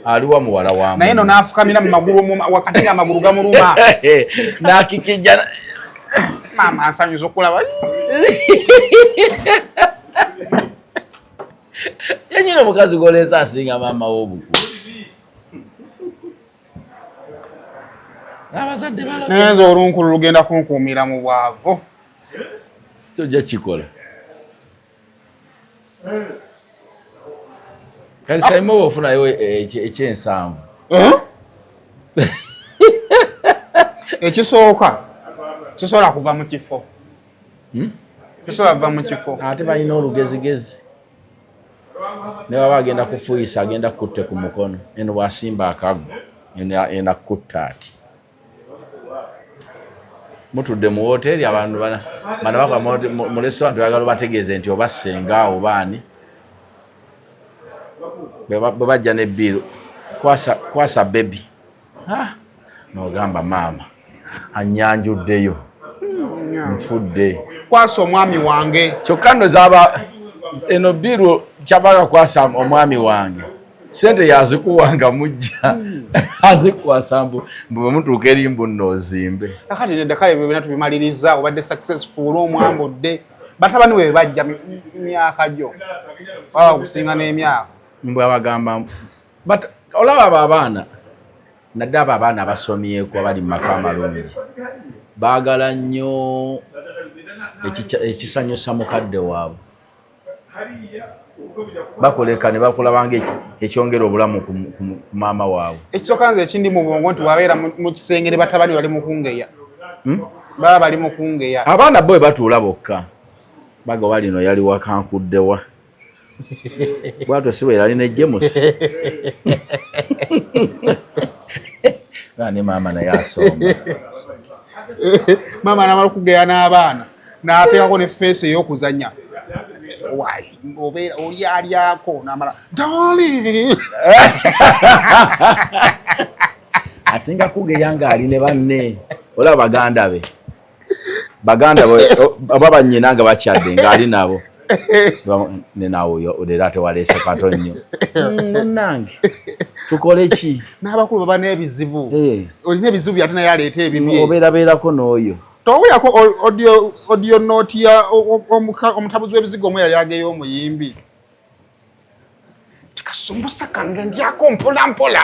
aliwa muwala wa naye no n'afukamira mu magulu wakati ng'amagulu gamuluma. N'akikijja. Maama ansanyusa okulaba. Yennyini omukazi gw'oleese asinga maama w'obukulu. Abazadde balabye. Naye nze olunkulu lugenda kunkuumira mu bwavu. Tojja kikola. Kati Saimo oba ofunayo ekyensanvu. Ekisooka kisobola kuva mu kifo. Kisobola kuva mu kifo. Ate balina olugezigezi. Ne baba agenda kufuuyisa agenda kutte ku mukono eno bw'asimba akaggo. Enakutta ati mutudde mu woteeri, abantu bana bakola mu restaurant, oyagala obategeeze nti oba ssenga oba ani, bwe bajja ne bill, kwasa kwasa baby. Ah, n'ogamba maama annyanjuddeyo, nfudde. Kwasa omwami wange. Kyokka nno zaba eno bill kyabaga kwasa omwami wange, sente yazikuwanga mujja azikwasa mbu bwe mutuuka eri mbu nno ozimbe. Kakati nedda, kale byonna tubimaliriza, obadde successful, omwambudde batabani we bajja myaka gyo waba okusinga n'emyaka. Mbwe abagamba, but olaba abo abaana, naddala abo abaana abasomyeko, abali mu maka amalungi, baagala nnyo ekisanyusa mukadde waabwe. Bakoleka ne bakulabanga ekyongera obulamu ku maama waabwe. Ekisooka nze ekindi mu bwongo nti wabeera mu kisenge ne batabani bali mu kungeya. Baba bali mu kungeya. Abaana bo bwe batuula bokka baga walino yali wakankuddewa bwatyo, si bwe yali ne James ne maama naye asomba. Maama namala okugeya n'abaana n'ateekako ne face ey'okuzanya, obeera oli alyako namala darling. Asinga kugeya ng'ali ne banne, olaba baganda be oba bannyina nga bakyadde ng'ali nabo ne naawe leero ate waleese kato nnyo. Munnange tukole ki? N'abakulu baba n'ebizibu. Olina ebizibu byate naye aleeta ebibye. Obeerabeerako n'oyo. Towulirako audio note ya omutabuzi w'ebizigo omwe yali ageyo omuyimbi tikasumbusa kange ndyako mpola mpola?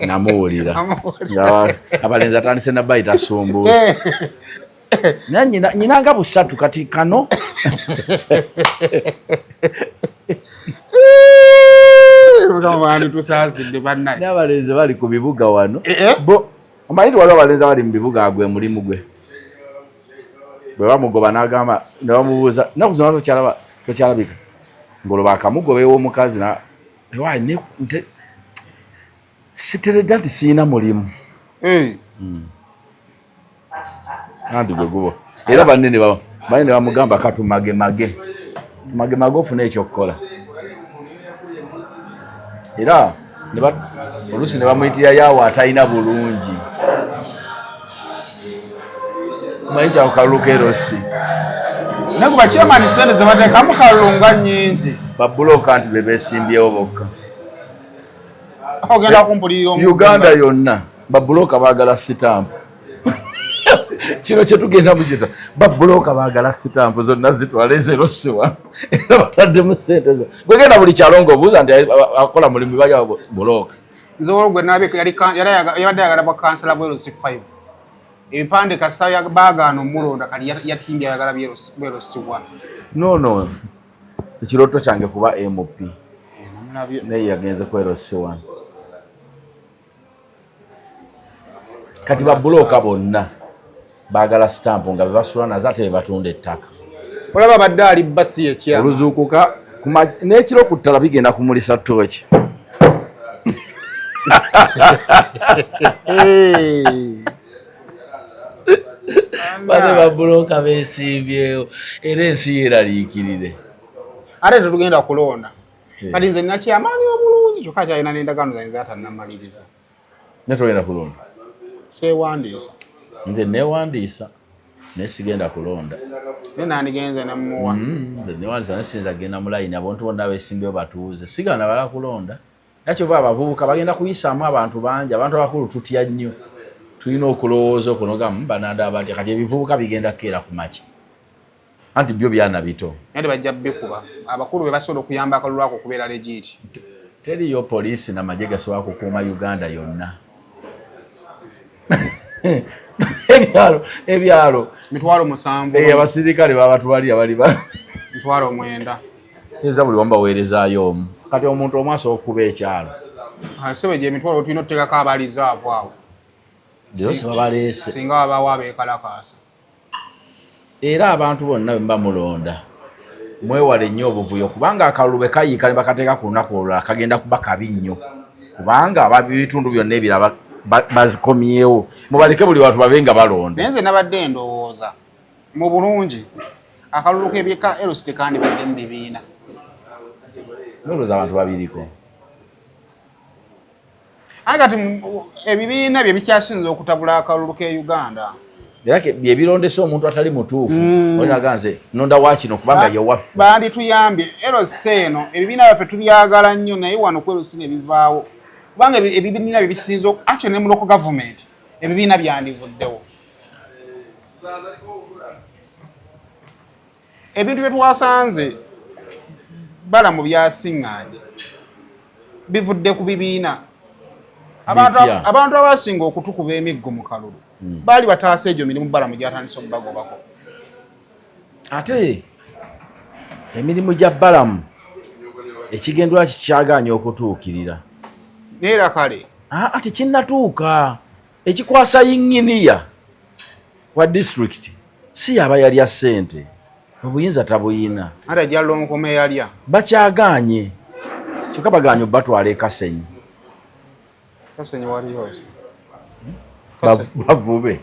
Namuwulira. Abalenzi atandise nabayita sumbusa, naye nyinanga busatu kati kano. Mukama wange, tusaasidde bannaye. N'abalenzi bali ku bibuga wano. Eh, eh. Bo omanyi nti waliwo abalenzi abali mu bibuga, gwe mulimu gwe bwe bamugoba n'agamba ne bamubuuza nnaku zino tokyalaba tokyalabika, ng'olwo bakamugoba ew'omukazi na ewaayi siteredda nti siyina mulimu. Anti gwe gubo era banne ne banne ne bamugamba katumagemage tumagemage ofune ekyokukola, era oluusi ne bamuyitira yaawe atalina bulungi. Manyi nti ako kalulu kerosi. Naye kuba chairman sente zebateekamu kalulu nga nnyingi. Babuloka nti be beesimbyewo bokka. Ogenda kumpulirira. Uganda yonna babuloka baagala sitampu. Kino kyetugenda mukita, babuloka baagala sitampu zonna zitwala ezerosiwa, era bataddemu sente zo. Gwegenda buli kyalo ngaobuuza nti akola mulimu baja buloka. Nze olwo gwe nalabye yabadde ayagala bwa kansala bwa LC5, ebipande kasita baagaana omulonda, kati yatimbye ayagala bwa LC1. No, ekirooto kyange kuba MP. Namulabye. Naye yagenze ku LC1. Kati babuloka bonna baagala sitampu nga bebasula nazo ate bebatunda ettaka. Olaba abadde ali basi ekyama. Oluzuukuka n'ekiro ku ttala bigenda kumulisa tooki. Hey. Bane babuloka besimbyewo era ensi yeraliikirire. Ate tetugenda kulonda. Kati nze nakyamaani obulungi, kyokka kyalina n'endagaano zange zatannamaliriza. Ne togenda kulonda? Seewandiisa. Nze newandiisa naye sigenda kulonda. Naye nandigenze nemuwa. Nze newandiisa naye siyinza kugenda mu layini, abantu bonna besimbyewo batuuze, sigana bala kulonda. Era kyova abavubuka bagenda kuyisaamu abantu bangi. Abantu abakulu tutya nnyo, tulina okulowooza okunogamu bananda batya. Kati ebivubuka bigenda kukeera ku makya, anti byo byana bito. Naye tebajja bikuba, abakulu be basobola okuyamba akalulu ako okubeera legit. Teriyo poliisi namagye gasobola kukuuma Uganda yonna. Ebyalo 70,000. Abasirikale babatwalira bali ba 90,000. Teeza buli wamu baweerezaayo omu. Kati omuntu omu asobola okukuba ekyalo? Sebe gye emitwalo tulina otuteekako abalizaavu awo. Leero sibabaleese. Singa wabaawo abeekalakaasa. Era abantu bonna bwe muba mulonda, mwewale nnyo obuvuyo, kubanga akalulu bwe kayiika ne bakateeka ku lunaku olulala kagenda kuba kabi nnyo. Kubanga ababitundu byonna ebirala bazikomyewo, mubaleke buli bantu babe nga balonda. Naye nze nabadde ndowooza mu bulungi akalulu k'ebyeka LC tekandibadde mu bibiina. Ndowooza abantu babiriko. Ate kati ebibiina bye bikyasinze okutabula akalulu k'e Uganda. Era bye birondesa omuntu atali mutuufu. Olinaga nze nonda wa kino kubanga ye waffe. Bandituyambye LC eno, ebibiina byaffe tubyagala nnyo, naye wano ku LC ne bivaawo. Kubanga ebibiina bye bisinze actually ne mu local government ebibiina byandivuddewo. Ebintu bye twasanze Balamu byasiŋŋaanye bivudde ku bibiina. Abantu abasinga okutukuba emiggo mu kalulu baali bataasa egyo mirimu Balamu gy'atandise okubagobako. Ate emirimu gya Balamu ekigendwa kikyagaanye okutuukirira. Neera kale. Ate kinnatuuka ekikwasa yinginiya wa disitulikiti si yaba yalya ssente, obuyinza tabuyina. Ate ajja lonkoma eyalya. Bakyagaanye kyokka bagaanye obatwala e Kasenyi. Kasenyi waliyo bavube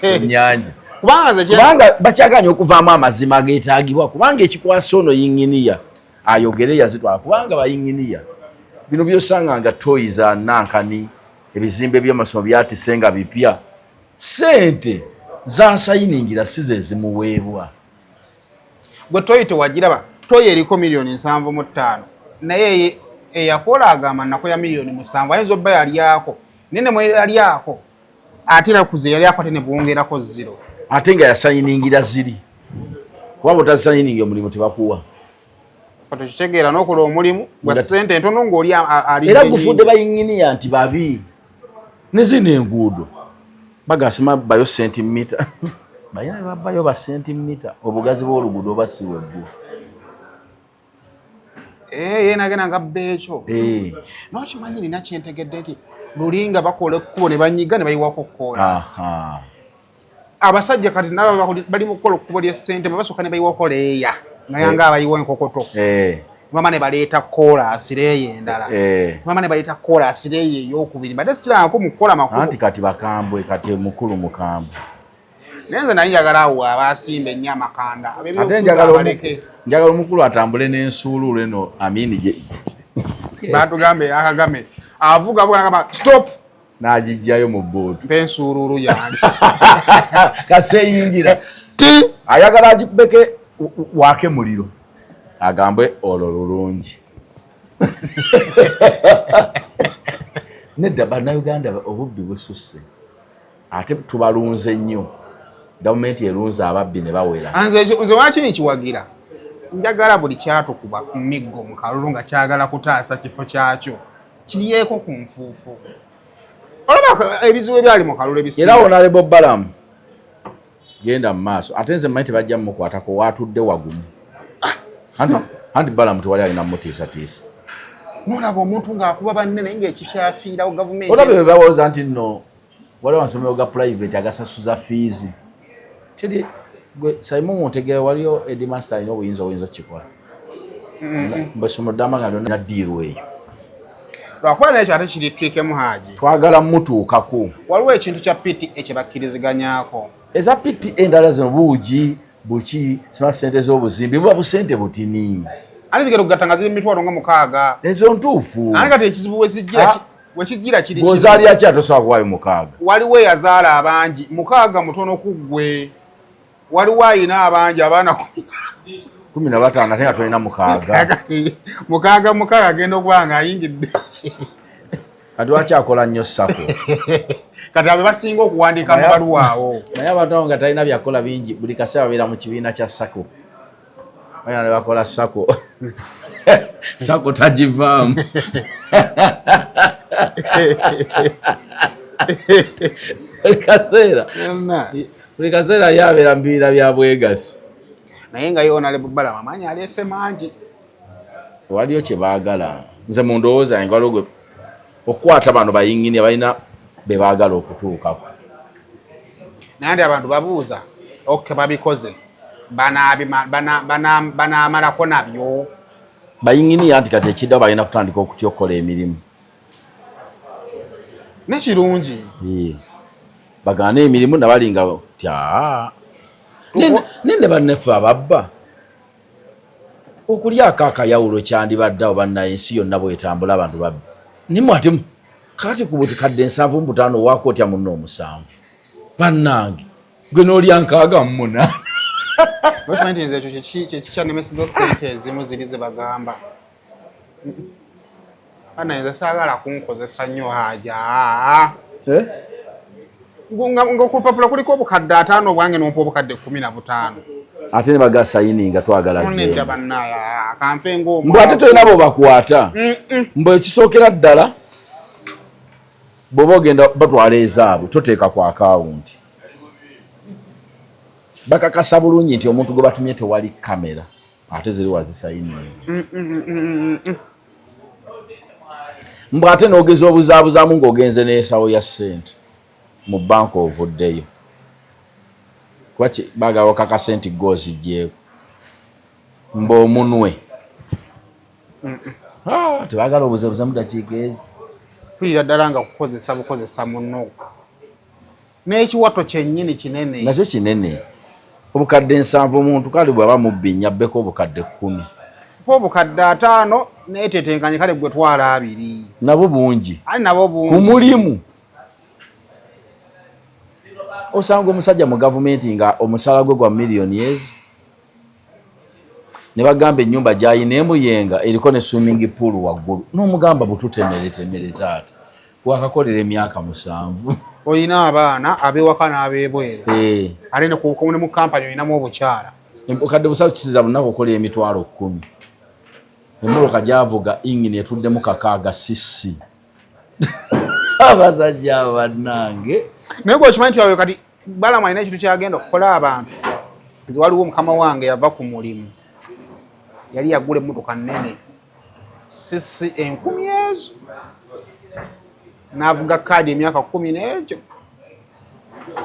ennyanja. Kubanga bakyagaanye okuvaamu amazima ageetaagibwa, kubanga ekikwasa ono yinginiya ayogere yazitwala, kubanga bayinginiya bino byosanga nga toyi za nankani, ebizimbe by'amasomero byatise nga bipya, ssente zasayiningira si ze zimuweebwa. Gwe toyi tewagiraba, toyi eriko 75 million, naye eyakola agamba nako ya 7 million, ayinza obba yalyako naye ne mweyalyako ate era kuze yalyako ate ne bwongerako zero. Ate nga yasayiningira ziri, kuba bw'otasayiningira omulimu tebakuwa. Tekitegeera n'okola omulimu gwa ssente entono ng'oli ali era gufudde bayinginiya nti babi. Ne zino enguudo bagasima bayo sentimita, bayina babbayo ba sentimita, obugazi bw'oluguudo oba si weggwo. Ye nagenda nga bba ekyo. Nokimanyi nina kyentegedde nti luli nga bakola ekkubo ne banyiga ne bayiwako koolaasi. Abasajja kati nabo bali mu kukola ekkubo ly'essente, basooka ne bayiwako leeya nga yanga abayiwa enkokoto, mama ne baleeta koolaasi leeya endala, mama ne baleeta koolaasi leeya ey'okubiri. Mbadde sikirangako mu kukola makubo. Anti kati bakambwe, kati mukulu mukambwe. Naye nze nali njagala awo abasimba ennyo amakanda Ate njagala omukulu atambule n'ensuuluulu eno Amini gye Batugambe Akagame avuga avuga nagamba stop, n'agijjayo mu bbuutu. Mpa ensuuluulu yange. Kaseyingira ti ayagala agikubeke wake muliro agambe olwo lulungi. Nedda, Bannayuganda obubbi bususse, ate tubalunze nnyo. Gavumenti erunze ababbi ne bawera. Nze waki nkiwagira, njagala buli kyatukuba ku miggo mu kalulu nga kyagala kutaasa kifo kyakyo kiryeko ku nfuufu. Olaba ebizibu ebyali mu kalulu ebisinga. Era Honorable Balamu genda mu maaso, ate nze mmanyi tebajja mumukwatako, waatudde wagumu. Anti Balamu tewali alina mutiisatiisa. Nolaba omuntu ng'akuba banne naye ng'ekikyafiirawo gavumenti. Olaba bwe balowooza nti nno waliwo amasomero ga private agasasuza fiizi. Teri gwe Simon ntegera waliyo headmaster alina obuyinza okukikola. Mbu essomero ddamba nga lyonna ddiiru eyo. Lwakuba naye ate kiri twikemu Haji. Twagala mutuukako. Waliwo ekintu kya PTA kye bakkiriziganyako. Eza PTA endala zino buugi buki sima ssente z'obuzimbi buba busente butini. Ate zigenda okugatta nga ziri 60,000. Ezo ntuufu. Ate kati ekizibu wezijjira wekijjira kiri kimu. Bw'ozaalira ki ate osobola kuwaayo 6. Waliwo eyazaala abangi, 6 mutono ku ggwe. Waliwo ayina abangi abaana 15 ate nga tolina 6. 6 6 agenda okuba nga ayingidde. Kati lwaki akola nnyo SACCO? Kati abo basinga okuwandiika amabaluwa awo. Naye abantu abo nga talina byakola bingi, buli kaseera babeera mu kibiina kya SACCO. Bagenda ne bakola SACCO. SACCO tagivaamu. Buli kaseera. Buli kaseera ye abeera mu bibiina bya bwegasi. Naye nga ye Honorable Balamu amaanyi aleese mangi. Waliyo kye baagala. Nze mu ndowooza yange waliwo gwe okukwata bano bayinginiya balina be baagala okutuukako. Naye nti abantu babuuza, okay, babikoze banaamalako nabyo. Bayinginiya nti kati ekiddawo balina kutandika okutya okukola emirimu. Nekirungi. Bagaana emirimu nabali nga tya. Nende bannaffe ababba okulyako akayawulo kyandibadde awo bannaye ensi yonna bwetambula abantu babbi nimwe ate kati ku buti kadde 75 owaako otya munno omusanvu bannange gwe n'olya 68. Okimanyi nti nze ekyo kyekikyanemeseza ssente ezimu ziri ze bagamba. Bana nze saagala kunkozesa nnyo haja. Eh? Nga ku lupapula kuliko obukadde 50 obwange n'ompa obukadde 15. Ate ne baga sayini nga twagala Nedda bannaye, kanfe ng'omwavu. Mbu ate tolina bw'obakwata. Mbu ekisookera ddala bw'oba ogenda batwala ezaabwe toteeka ku akawunti. Bakakasa bulungi nti omuntu gwe batumye tewali kamera ate ziri wazisayininga. Mbu ate n'ogeza obuzaabuzaamu ng'ogenze n'ensawo ya ssente mu bbanka ovuddeyo. Kuba baagala okakase nti gwe oziggyeeko. Mbu omunwe. Tebaagala obuzebuze mu ddakiika ezi. Mpulira ddala nga kukozesa bukozesa munno. N'ekiwato kyennyini kinene. Nakyo kinene. Obukadde 70 omuntu kale bw'aba mubbi nnyo abbeko obukadde 10. Mpa obukadde 50 neetetenkanye kale gwe twala 20. Nabo bungi. Ali nabo bungi. Ku mulimu. Osanga omusajja mu gavumenti nga omusaala gwe gwa miliyoni ezi. Ne bagamba ennyumba gy'alina emuyenga eriko ne swimming pool waggulu. N'omugamba bututemeretemere taata. Wakakolera emyaka 7. Olina abaana ab'ewaka n'ab'ebweru. Ate ne mu kampani olinamu obukyala. Obukadde 3 kisiza lunaku okola emitwalo 10. Emmotoka gy'avuga ingini etuddemu 6 cc. Abasajja abo bannange. Naye gwe okimanyi nti awo kati Balamu alina ekintu ky'agenda okukola abantu. Nze waliwo mukama wange yava ku mulimu. Yali yagula emmotoka nnene. Cc 1000 ezo. N'avuga kaadi emyaka 10 n'egyo.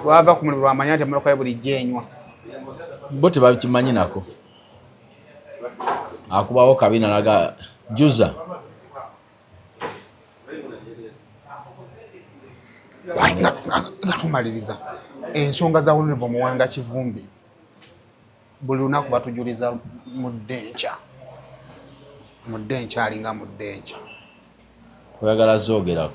Lwava ku mulimu lwamanya nti emmotoka ye bulijjo enywa. Bo tebakimanyi nako. Akubawo kabina naga juza. Nga tumaliriza ensonga za Honorable Muwanga Kivumbi buli lunaku batujuliza mudde nkya. Mudde nkya alinga mudde nkya. Oyagala zoogerako?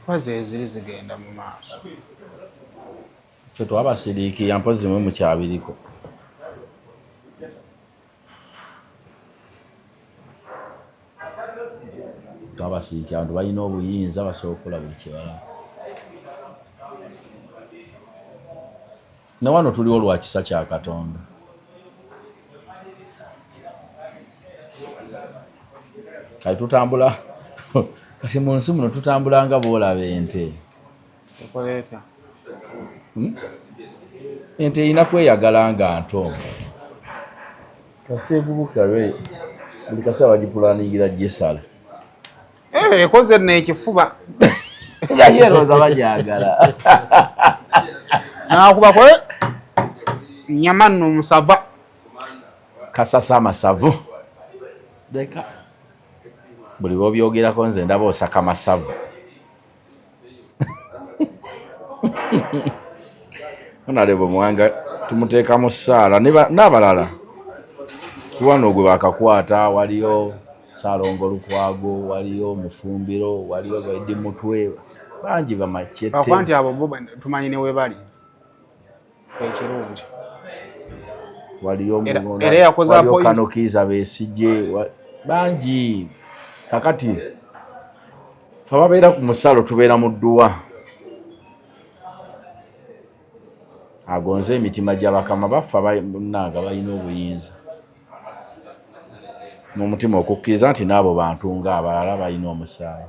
Kuba eziri zigenda mu maaso. Ffe twabasiriikirira mpozzi mwe mukyabiriko. Twabasiikira abantu balina obuyinza basobola okukola buli kye balaba. Ne wano tuliwo lwa kisa kya Katonda. Kati tutambula kati mu nsi muno tutambula nga bw'olaba ente. Ente erina kweyagala nga nto. Kaseevubuka buli kaseera bagipulaningira gisala. Ekoze nno ekifuba. Nga yeerooza bagyagala. Naakubako nnyama nno musava. Kasasa amasavu. Leka. Buli lw'obyogerako nze ndaba osaka masavu. Honorable Muwanga tumuteeka mu ssaala n'abalala. Wano gwe bakakwata waliyo Ssalongo Lukwago, waliyo Mufumbiro, waliyo Eddie Mutwe, bangi bamakyete. Lwakuba nti abo bo tumanyi ne we bali. Ekirungi. Waliyo Era yakoze waliyo Kano Kiiza Besigye, bangi. Kakati ffe ababeera ku musalo tubeera mu dduwa. Agonze emitima gya bakama baffe bannange balina obuyinza. N'omutima okukkiriza nti n'abo bantu ng'abalala balina omusaayi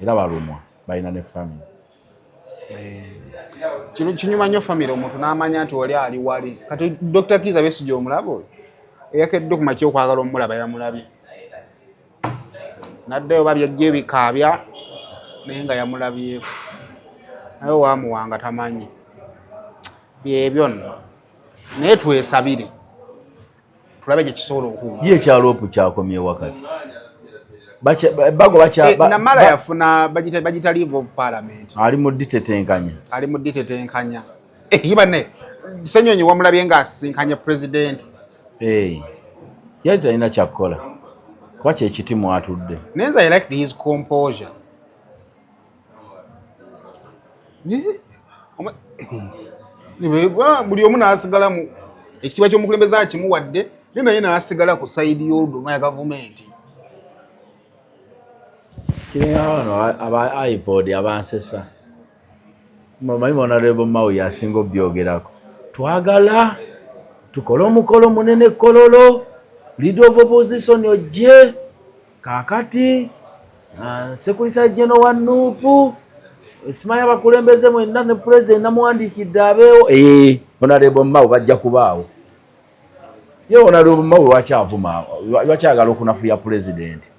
era balumwa, balina ne family. Kino kinyuma nnyo family omuntu n'amanya nti oli ali wali. Kati Dr. Kiiza Besigye omulaba oyo eyakedde ku makya okwagala omulaba yamulabye. Naddayo oba byajja ebikaabya naye nga yamulabyeko. Naye owamuwanga tamanyi. Byebyo nno. Naye twesabire. Tulabe gye kisobola okuggwa. Ye ekya LOP kyakomye wakati. Bago bacha Namala yafuna bagita leave of parliament. Ali mu ditetenkanya. Ali mu ditetenkanya. Yiba ne Ssenyonyi wamulabye nga asisinkanye president. Yali talina kyakukola. Kuba kye kiti mwatudde. Nenza I like his composure. Buli omu n'asigala mu ekitiibwa ky'omukulembeze akimuwadde, naye n'asigala ku sayidi y'oluduma ya gavumenti. Kiringa bano aba iPod abansesa. Mumanyi Honorable Mao yasinga obyogerako. Twagala tukole omukolo munene Kololo, leader of opposition ojje kaakati Secretary General wa NUP simanyi abakulembeze mwenna ne president namuwandiikidde abeewo. Honorable Mao bajja kubaawo. Ye Honorable Mao lwaki avuma, lwaki ayagala okunafuya president?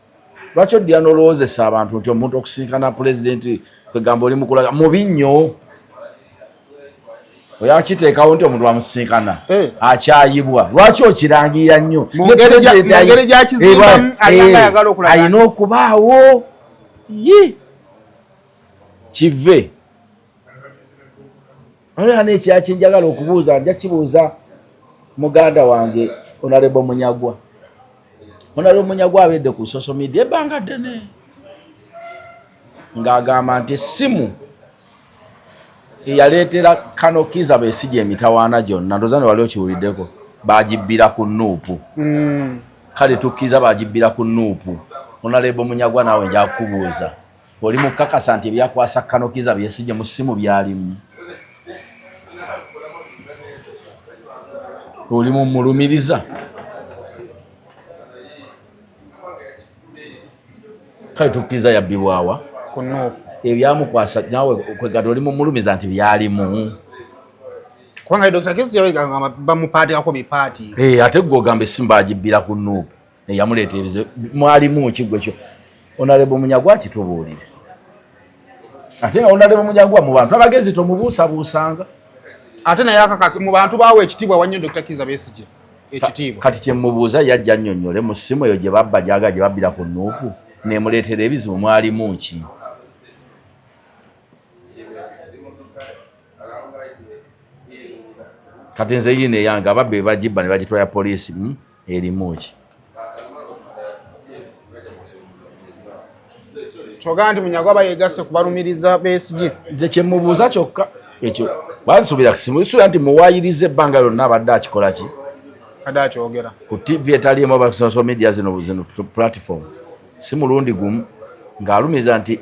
Lwaki oddira n'olowoozesa abantu nti omuntu okusinkana president kwegamba oli mukulaga mubi nnyo? Oyakiteekawo nti omuntu amusinkana akyayibwa, lwaki okirangirira nnyo? Mu ngeri gy'akizimbamu, alina ayagala okulaga alina okubaawo. Ye kive olera n'ekirala kye njagala okubuuza, nja kibuuza muganda wange Honorable Munyagwa. Honorable Munyagwa abedde ku social media ebbanga ddene ng'agamba nti essimu eyaleetera Kano Kiza Besigye emitawaana gyonna, ndowooza ne wali okiwuliddeko, bagibbira ku NUP. Kale tukkiriza bagibbira ku NUP. Honorable Munyagwa, naawe nja kukubuuza, oli mukakasa nti ebyakwasa Kano Kiza Besigye mu ssimu byalimu? Oli mumulumiriza? Kale tukkiriza yabbibwawa? Ku NUP. Ebyamukwasa naawe kwegada oli mumulumiza nti byalimu? Kubanga Dr. Kizza yabigamba bamupaatikako bipaati. Ate gwe ogamba essimu bagibbira ku NUP eyamuleeta ebizibu, mwalimu ki gwe kyo? Honorable Munyagwa akitubuulire. Ate nga Honorable Munyagwa mu bantu abagezi tomubuusabuusanga. Ate naye akakasi mu bantu baawe ekitiibwa wannyo Dr. Kizza Besigye ekitiibwa. Kati kyemubuuza, yajja nnyonnyole mu ssimu eyo gye babba, gyaga gye babbira ku NUP nemuleetera ebizibu, mwalimu ki? Kati nze yiino eyange ababbi bagibba ne bagitwala poliisi, erimu ki? Kyogamba nti Munyagwa aba yegasse kubalumiriza Besigye? Nze kyemubuuza kyokka ekyo, bansuubira simusuubira nti muwaayiriza ebbanga lyonna abadde akikola ki? Adde akyogera. Ku TV etaliimu oba social media zino platform, si mulundi gumu ng'alumiza nti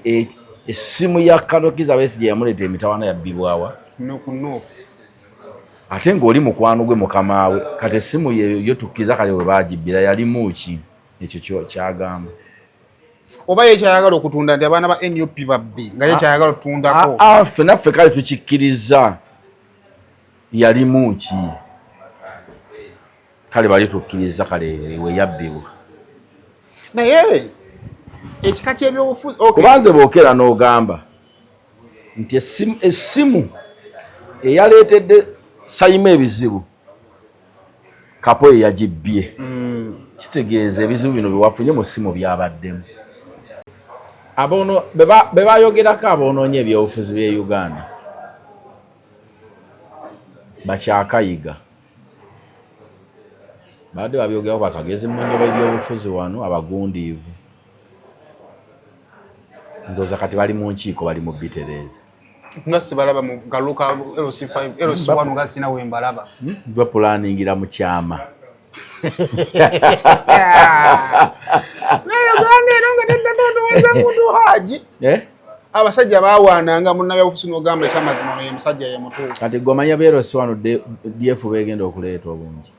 essimu ya Kano Kiza Besigye yamuleeta emitawaana yabbibwawa? Ku NUP. Ate ng'oli mukwano gwe, mukamaawe. Kati essimu yo tukkiriza kale we bagibbira, yalimu ki? Ekyo kyagamba. Oba ye kyayagala okutunda nti abaana ba NUP babbi, nga ye kyayagala okutundako. Ffe naffe kale tukikkiriza, yalimu ki? Kale bali tukkiriza kale we yabbibwa. Naye ekika ky'ebyobufuzi Kubanze bookera n'ogamba nti essimu eyaleetedde Sayima ebizibu Kapo ye yagibbye, kitegeeza ebizibu bino byewafunye mu ssimu byabaddemu. Be bayogerako aboonoonye ebyobufuzi by'e Uganda bakyakayiga, babadde babyogerako bakagezi munyo b'ebyobufuzi wano abagundiivu. Ndowooza kati bali mu nkiiko, bali mu bitereeza. Nga sibalaba mu galuka LC5, LC1, nga sina we mbalaba. Bapulaningira mu kyama. Naye Uganda eno nga teddatondoweza muntu haji. Eh? Abasajja bawaananga munnabyabufuzi n'ogamba ekyamazima ono ye musajja ye mutuufu. Kati gomanya ba LC1 DF begenda okuleeta obungi.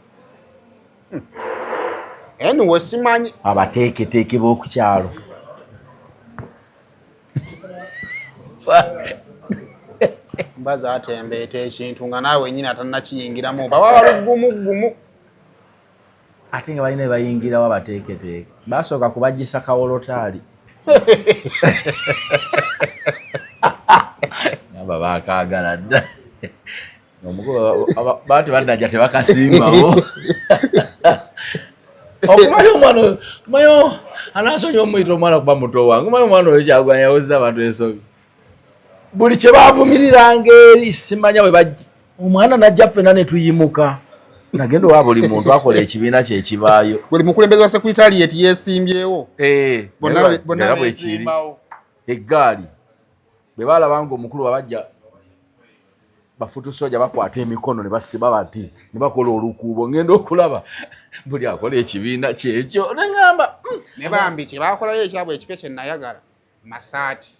Anyway, simanyi. Abateeketeeke b'okukyalo. Mbaza atembeeta ekintu nga naawe nyini atannakiyingiramu baba balugumugumu. Ate nga balina bayingirawo abateeketeeke basooka kubagisa kawolotaali aba bakaagala dda. Omugoba baati bannajja tebakasimbawo. Okumanya omwana oyo, omanyi anaasonyiwa omuyita omwana kuba muto wange, omanyi omwana oyo Kyagulanyi yawozza abantu ensobi. Buli kye baavumiriranga eri simanya bwe bajja. Omwana najja ffenna ne tuyimuka. Nagenda owa buli muntu akola ekibiina kye ekibaayo. Buli mukulembeze wa secretariat yeesimbyewo. Eh, bonna beesimbawo. Eggaali bwe baalaba ng'omukulu wabajja bafutu soja bakwata emikono ne basiba bati ne bakola olukuubo, ngenda okulaba buli akola ekibiina kyekyo ne ŋŋamba. Ne bambi kye baakolayo ekyabwe ekipya kye nayagala, masaati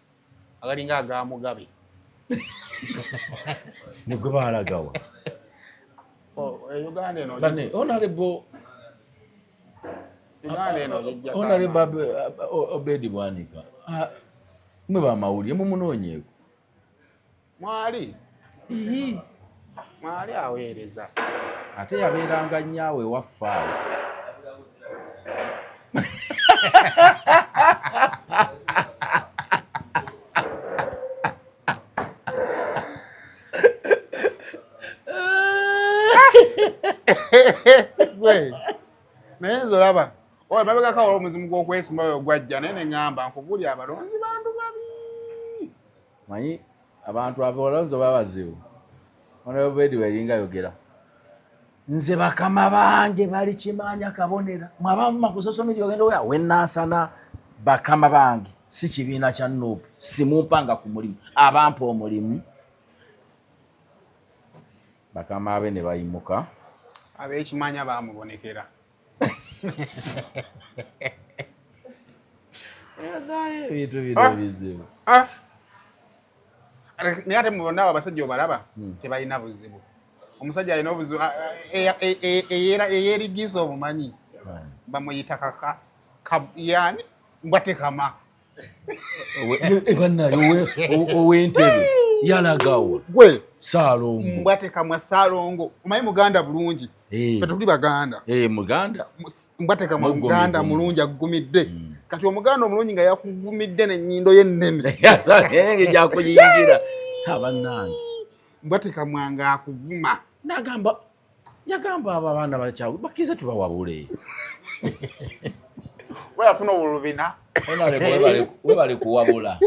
agalinga aga Mugabe. Ne gwe baalagawa. Oh, e Uganda eno. Bane, Honorable Uganda eno ejjako. Honorable Obedi Bwanika. Ah, mwe bamawulire mumunoonyeeko. Mwali. Mwali aweereza. Ate yabeeranga nnyaawe ewaffe awo. Naye nze olaba oyo mabegako awo omuzimu gw'okwesimba oyo gwajja, naye ne ŋŋamba nkubuulira abalonzi bantu babi. Manyi abantu abalonzi oba bazibu. Honorable Obedi weringa yogera. Nze bakama bange bali kimanya kabonera. Mwe abanvuma ku social media ogenda oya we nansana bakama bange si kibiina kya NUP, simumpanga ku mulimu, abampa omulimu. Bakama be ne bayimuka. Ab'ekimanya baamubonekera. Ebintu bino bizibu. Naye ate mu bonna abo abasajja obalaba tebalina buzibu. Omusajja alina obuzibu eyeerigisa obumanyi bamuyita kaka yani mbwatekama. Bannaye ow'entebe yalagawa gwe Ssaalongo mbwatekamwa Ssaalongo omanyi muganda bulungi. Ffe tuli baganda. Muganda mbwatekamwa muganda mulungi agumidde. Kati omuganda omulungi nga yakugumidde n'ennyindo ye ennene gyakuyingira abannange mbwatekamwa ng'akuvuma. Nagamba yagamba abo abaana bakyawe bakkirize tubawabule. We yafuna obulubina. Webale kuwabula.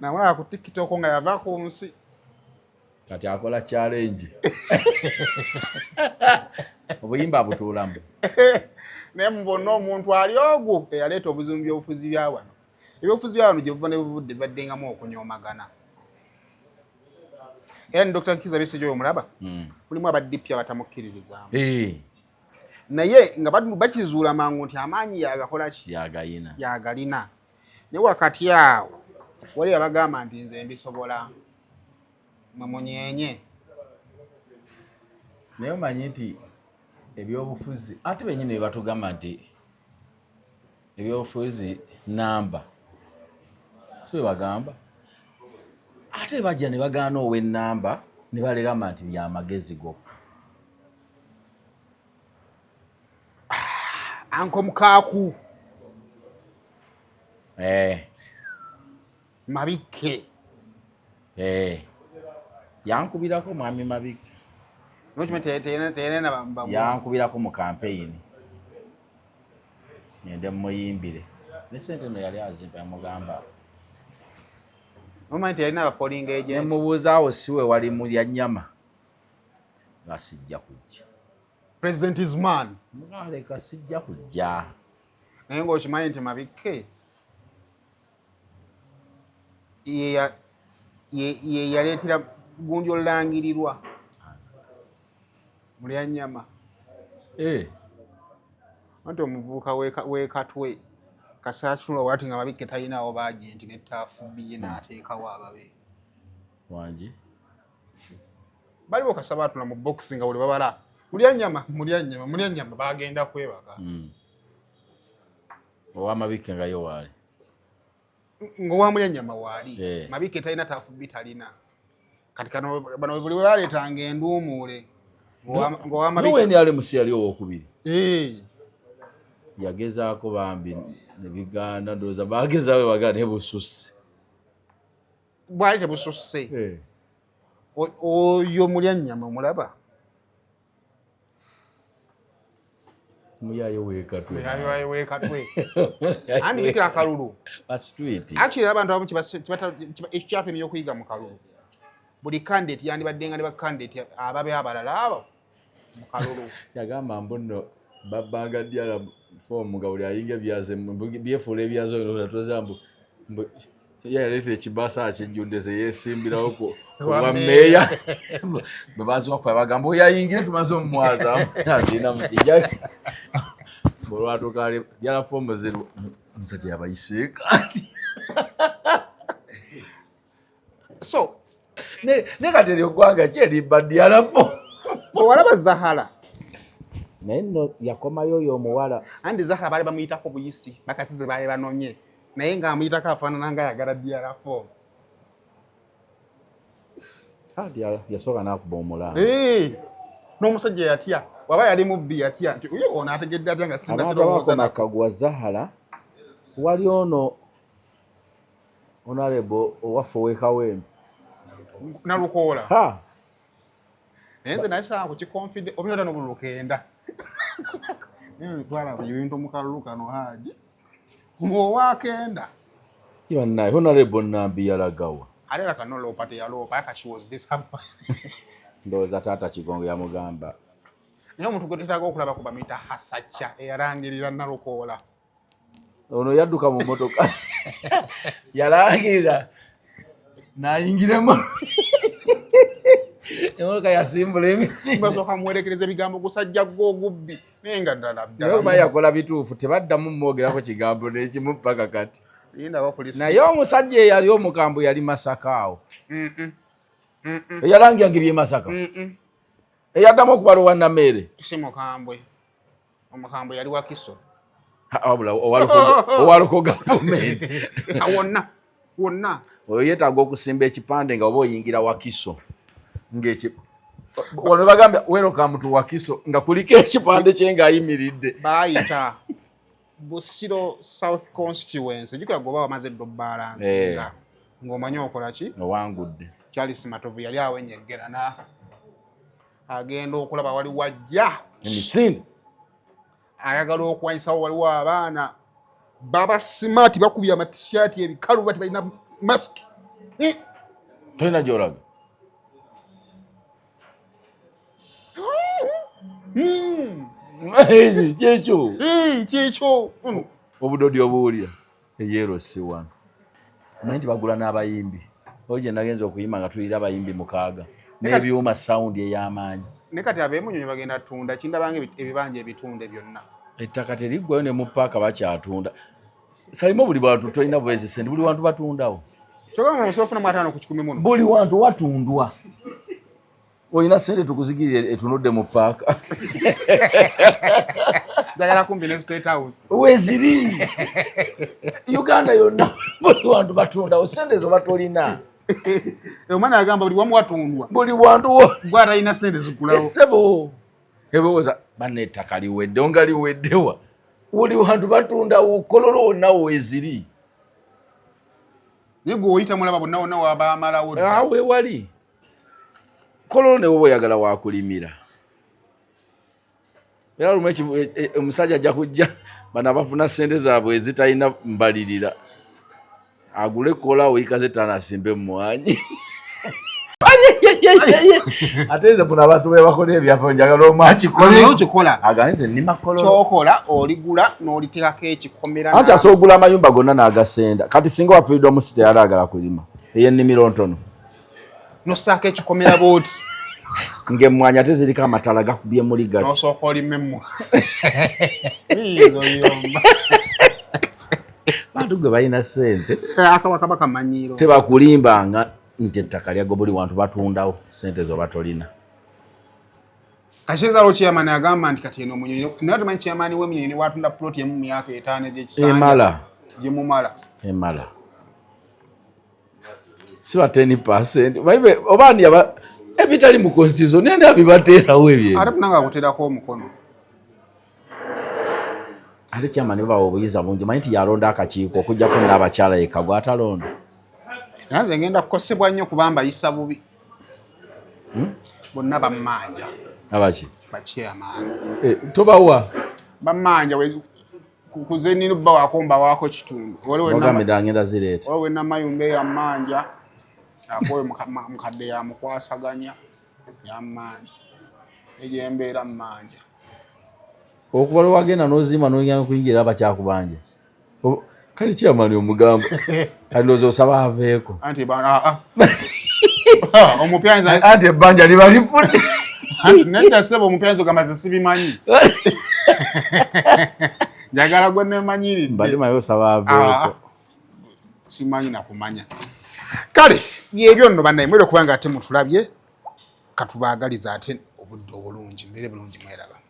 Namulaba ku TikTok nga yava ku nsi. Kati akola challenge. Obuyimba abutuulamu. Naye mubonna omuntu ali ogwo eyaleeta obuzibu mu byobufuzi bya wano. Ebyobufuzi bya wano gye buva ne buvudde bibaddengamu okunyoomagana. Era ne Dr. Kizza Besigye oyo omulaba, mulimu aba DP abatamukkiririzaamu. Naye nga bakizuula mangu nti amaanyi yagakola ki? Yagalina. Yagalina. Naye wakati awo wali abagamba nti nze mbisobola mwe munyenye. Naye omanyi nti ebyobufuzi ate bennyini bye batugamba nti ebyobufuzi namba, si bwe bagamba? Ate bajja ne bagaana ow'ennamba ne balegamba nti byamagezi gokka. Anko Mukaaku. Mabikke. Yankubirako mwami Mabikke. Yankubirako mu campaign. Ngende muyimbire. Ne ssente eno yali azimpa yamugamba. Omanyi nti yalina aba polling agent. Ne mubuuza awo si we wali mulya nnyama. Nga sijja kujja. President is man. Muleka sijja kujja. Naye ng'okimanyi nti Mabikke ye yaleetera gundi olulangirirwa mulya nnyama. Anti omuvubuka w'ekatwe kasaatunula bw'ati nga Mabikke talinaawo baagenti ne ttaafu bye n'ateekawo ababe. Wangi? Baliwo kasaba atula mu box nga buli babala mulya nnyama, mulya nnyama, mulya nnyama, bagenda kwebaka. Owa Mabikke nga ye waali? Ng'owa mulya nnyama waali. Mabikke talina ttaafu bi talina. Kati kano bano buli bwe baleetanga enduumuule. Ng'owa Mabikke. N'owe NRMC yali owookubiri. Yagezaako bambi ne bigaana, ndowooza baagezaako bwe bagaana ne bususse. Bwali tebususse. Oyo mulya nnyama omulaba? Muyaye wekatwe. Muyaye wekatwe. Andi bikira akalulu. Pa street. Actually abantu abamu ekyatulemye okuyiga mu kalulu. Buli candidate yandibadde nga ne ba candidate ababe abalala abo mu kalulu. Yagamba mbu nno babbanga ddala foomu nga buli ayinga ebyaze byefuula ebyaze oyo natoza mbu yaleeta ekibaasa akijjudde ze yeesimbirawo ku bwa meeya bwe baziwa kwa bagamba oyo ayingire tumaze omumwaza agenda mu kijja olwatuuka ddala foomu ziri omusajja yabayiseeka so ne kati eryo ggwanga ki eribba ddala foomu owalaba Zahara naye nno yakomayo oyo omuwala andi Zahara baali bamuyitako buyisi bakasize baali banonye naye ng'amuyitako afaanana nga ayagala ddala foomu. Yasooka n'akuba omulanga n'omusajja yatya waba yali mubbi yatya nti oyo ono ategedde atya nga abantu abakoma Kagwa Zahara wali ono honorable owaffe ow'e Kawempe Nalukoola naye nze naye saa kukiconfide obinota n'obululu kenda twalaba ebintu mu kalulu kano Haji ng'owakenda bannaye honorable Nambi yalagawa ate era kanoloopa teyaloopa aka she was disappointed. Ndowooza taata Kigongo yamugamba. Naye omuntu gwe twetaaga okulaba ku bamuyita Hasacha eyalangirira Nalukoola. Ono yadduka mu mmotoka yalangirira n'ayingiremu emmotoka yasimbula emisinde. Basooka muwerekereza ebigambo gusajja gwe ogubbi naye nga ddala naye oba yakola bituufu tebaddamu mwogerako kigambo n'ekimu paka kati. Lindako ku list. Naye omusajja eyali omukambwe yali Masaka awo eyalangiranga eby'e Masaka eyaddamu okubala owa Nameere. Si mukambwe, omukambwe yali Wakiso. Wabula owaluko gavumenti. Wonna wonna. Oyo yeetaaga okusimba ekipande nga oba oyingira Wakiso ng'eki wano bagambye welcome to Wakiso nga kuliko ekipande kye ng'ayimiridde. Baayita Busiro South constituency, jjukira gwe oba wamaze dda obbalansinga ng'omanyi okola ki. Owangudde. Charles Matovu yali awenyeggera na agenda okulaba wali wajja emisinde ayagala okuwanyisawo waliwo abaana baba smart bakubye amatishaati ebikalu bati balina masiki. Tolina gy'olaga. Kyekyo. Kyekyo. Obudodi obuwulira eyero si wano omanyi nti bagula n'abayimbi oli gye nagenza okuyimba nga tulira abayimbi 6 n'ebyuma sound ey'amaanyi. Ne kati ab'emunyonyi bagenda tunda kindabanga ebibanja ebitunde byonna. Ettaka teriggwayo ne mu paaka bakyatunda salimu buli bantu tolina bwezi sente buli wantu batundawo. Kyokka nga osobola ofunamu 50 muno. Buli wantu watundwa olina sente tukuzigirire etunudde mu paaka. Njagala kumbi ne State House. Weziri Uganda yonna buli wantu batundawo sente zo batolina. Omwana yagamba buli wamu watundwa. Buli wantu gwe atalina sente zigulawo. Essebo ebowooza banna ettaka liwedde nga liweddewa buli wantu batundawo Kololo wonna weziri. Naye gwe oyita mulaba bonna wonna wabamalawo dda. Wewali Kololo ne woba oyagala wakulimira era lumu omusajja ajja kujja bano abafuna sente zaabwe ezitalina mbalirira agule kola wiika ze 5 asimbe emmwanyi ate nze buno abantu be bakola ebyafa njagala omu akikole. Okikola. Agambe nze nnima Kololo. Kyokola oligula n'olitekako ekikomera. Anti asobola okugula amayumba gonna n'agasenda kati singa wafiiriddwa musi teyali agala kulima ey'ennimiro ntono. Nossaako ekikomera booti. Ng'emmwanyi ate ziriko amatala gakubye muli gati. N'osooka olima emmwanyi. Yomba. Bantu gwe balina ssente. Akaba kaba kamanyiiro. Tebakulimbanga nti ettaka lyago buli wantu batundawo ssente zoba tolina. Kashezaalo chairman agamba nti kati eno Munyonyi naye tumanyi chairman w'emunyonyi ne watunda plot emu mu myaka 5 egy'ekisanja. Emala. Gye mumala. Emala. Siba 10% baibe oba ani aba ebitali mu constitution naye abibateerawo ebyo. Ate munange akuteerako omukono. Ate chairman babawa obuyinza bungi manyi nti yalonda akakiiko okuggyako n'abakyala yekka gw'atalonda. Era nze ngenda kukosebwa nnyo kuba mbayisa bubi. Bonna bammanja. Abaki? Bachairman. Eh, tobawa. Bammanja kuze nina obbawaako, mbawaako kitundu. Waliwo ngenda zireeta. Waliwo enamayumba eyammanja, akoyo mukadde yamukwasaganya, yammanja egyembeera mmanja. Okuva lwe wagenda n'ozimba n'ogenda kuyingira abakyakubanja, kale chairman omugamba kati ndowooza osaba aveeko. Anti omupyanza anti ebbanja liba lifudde. Nedda ssebo, omupyanza ogamba ze sibimanyi, njagala gwe nemanyiridde. Mbadde maye osaba aveeko. Simanyi nakumanya. Kale byebyo nno bannaye, mwere okubanga ate mutulabye, katubaagaliza ate obudde obulungi, mbeere bulungi, mweraba.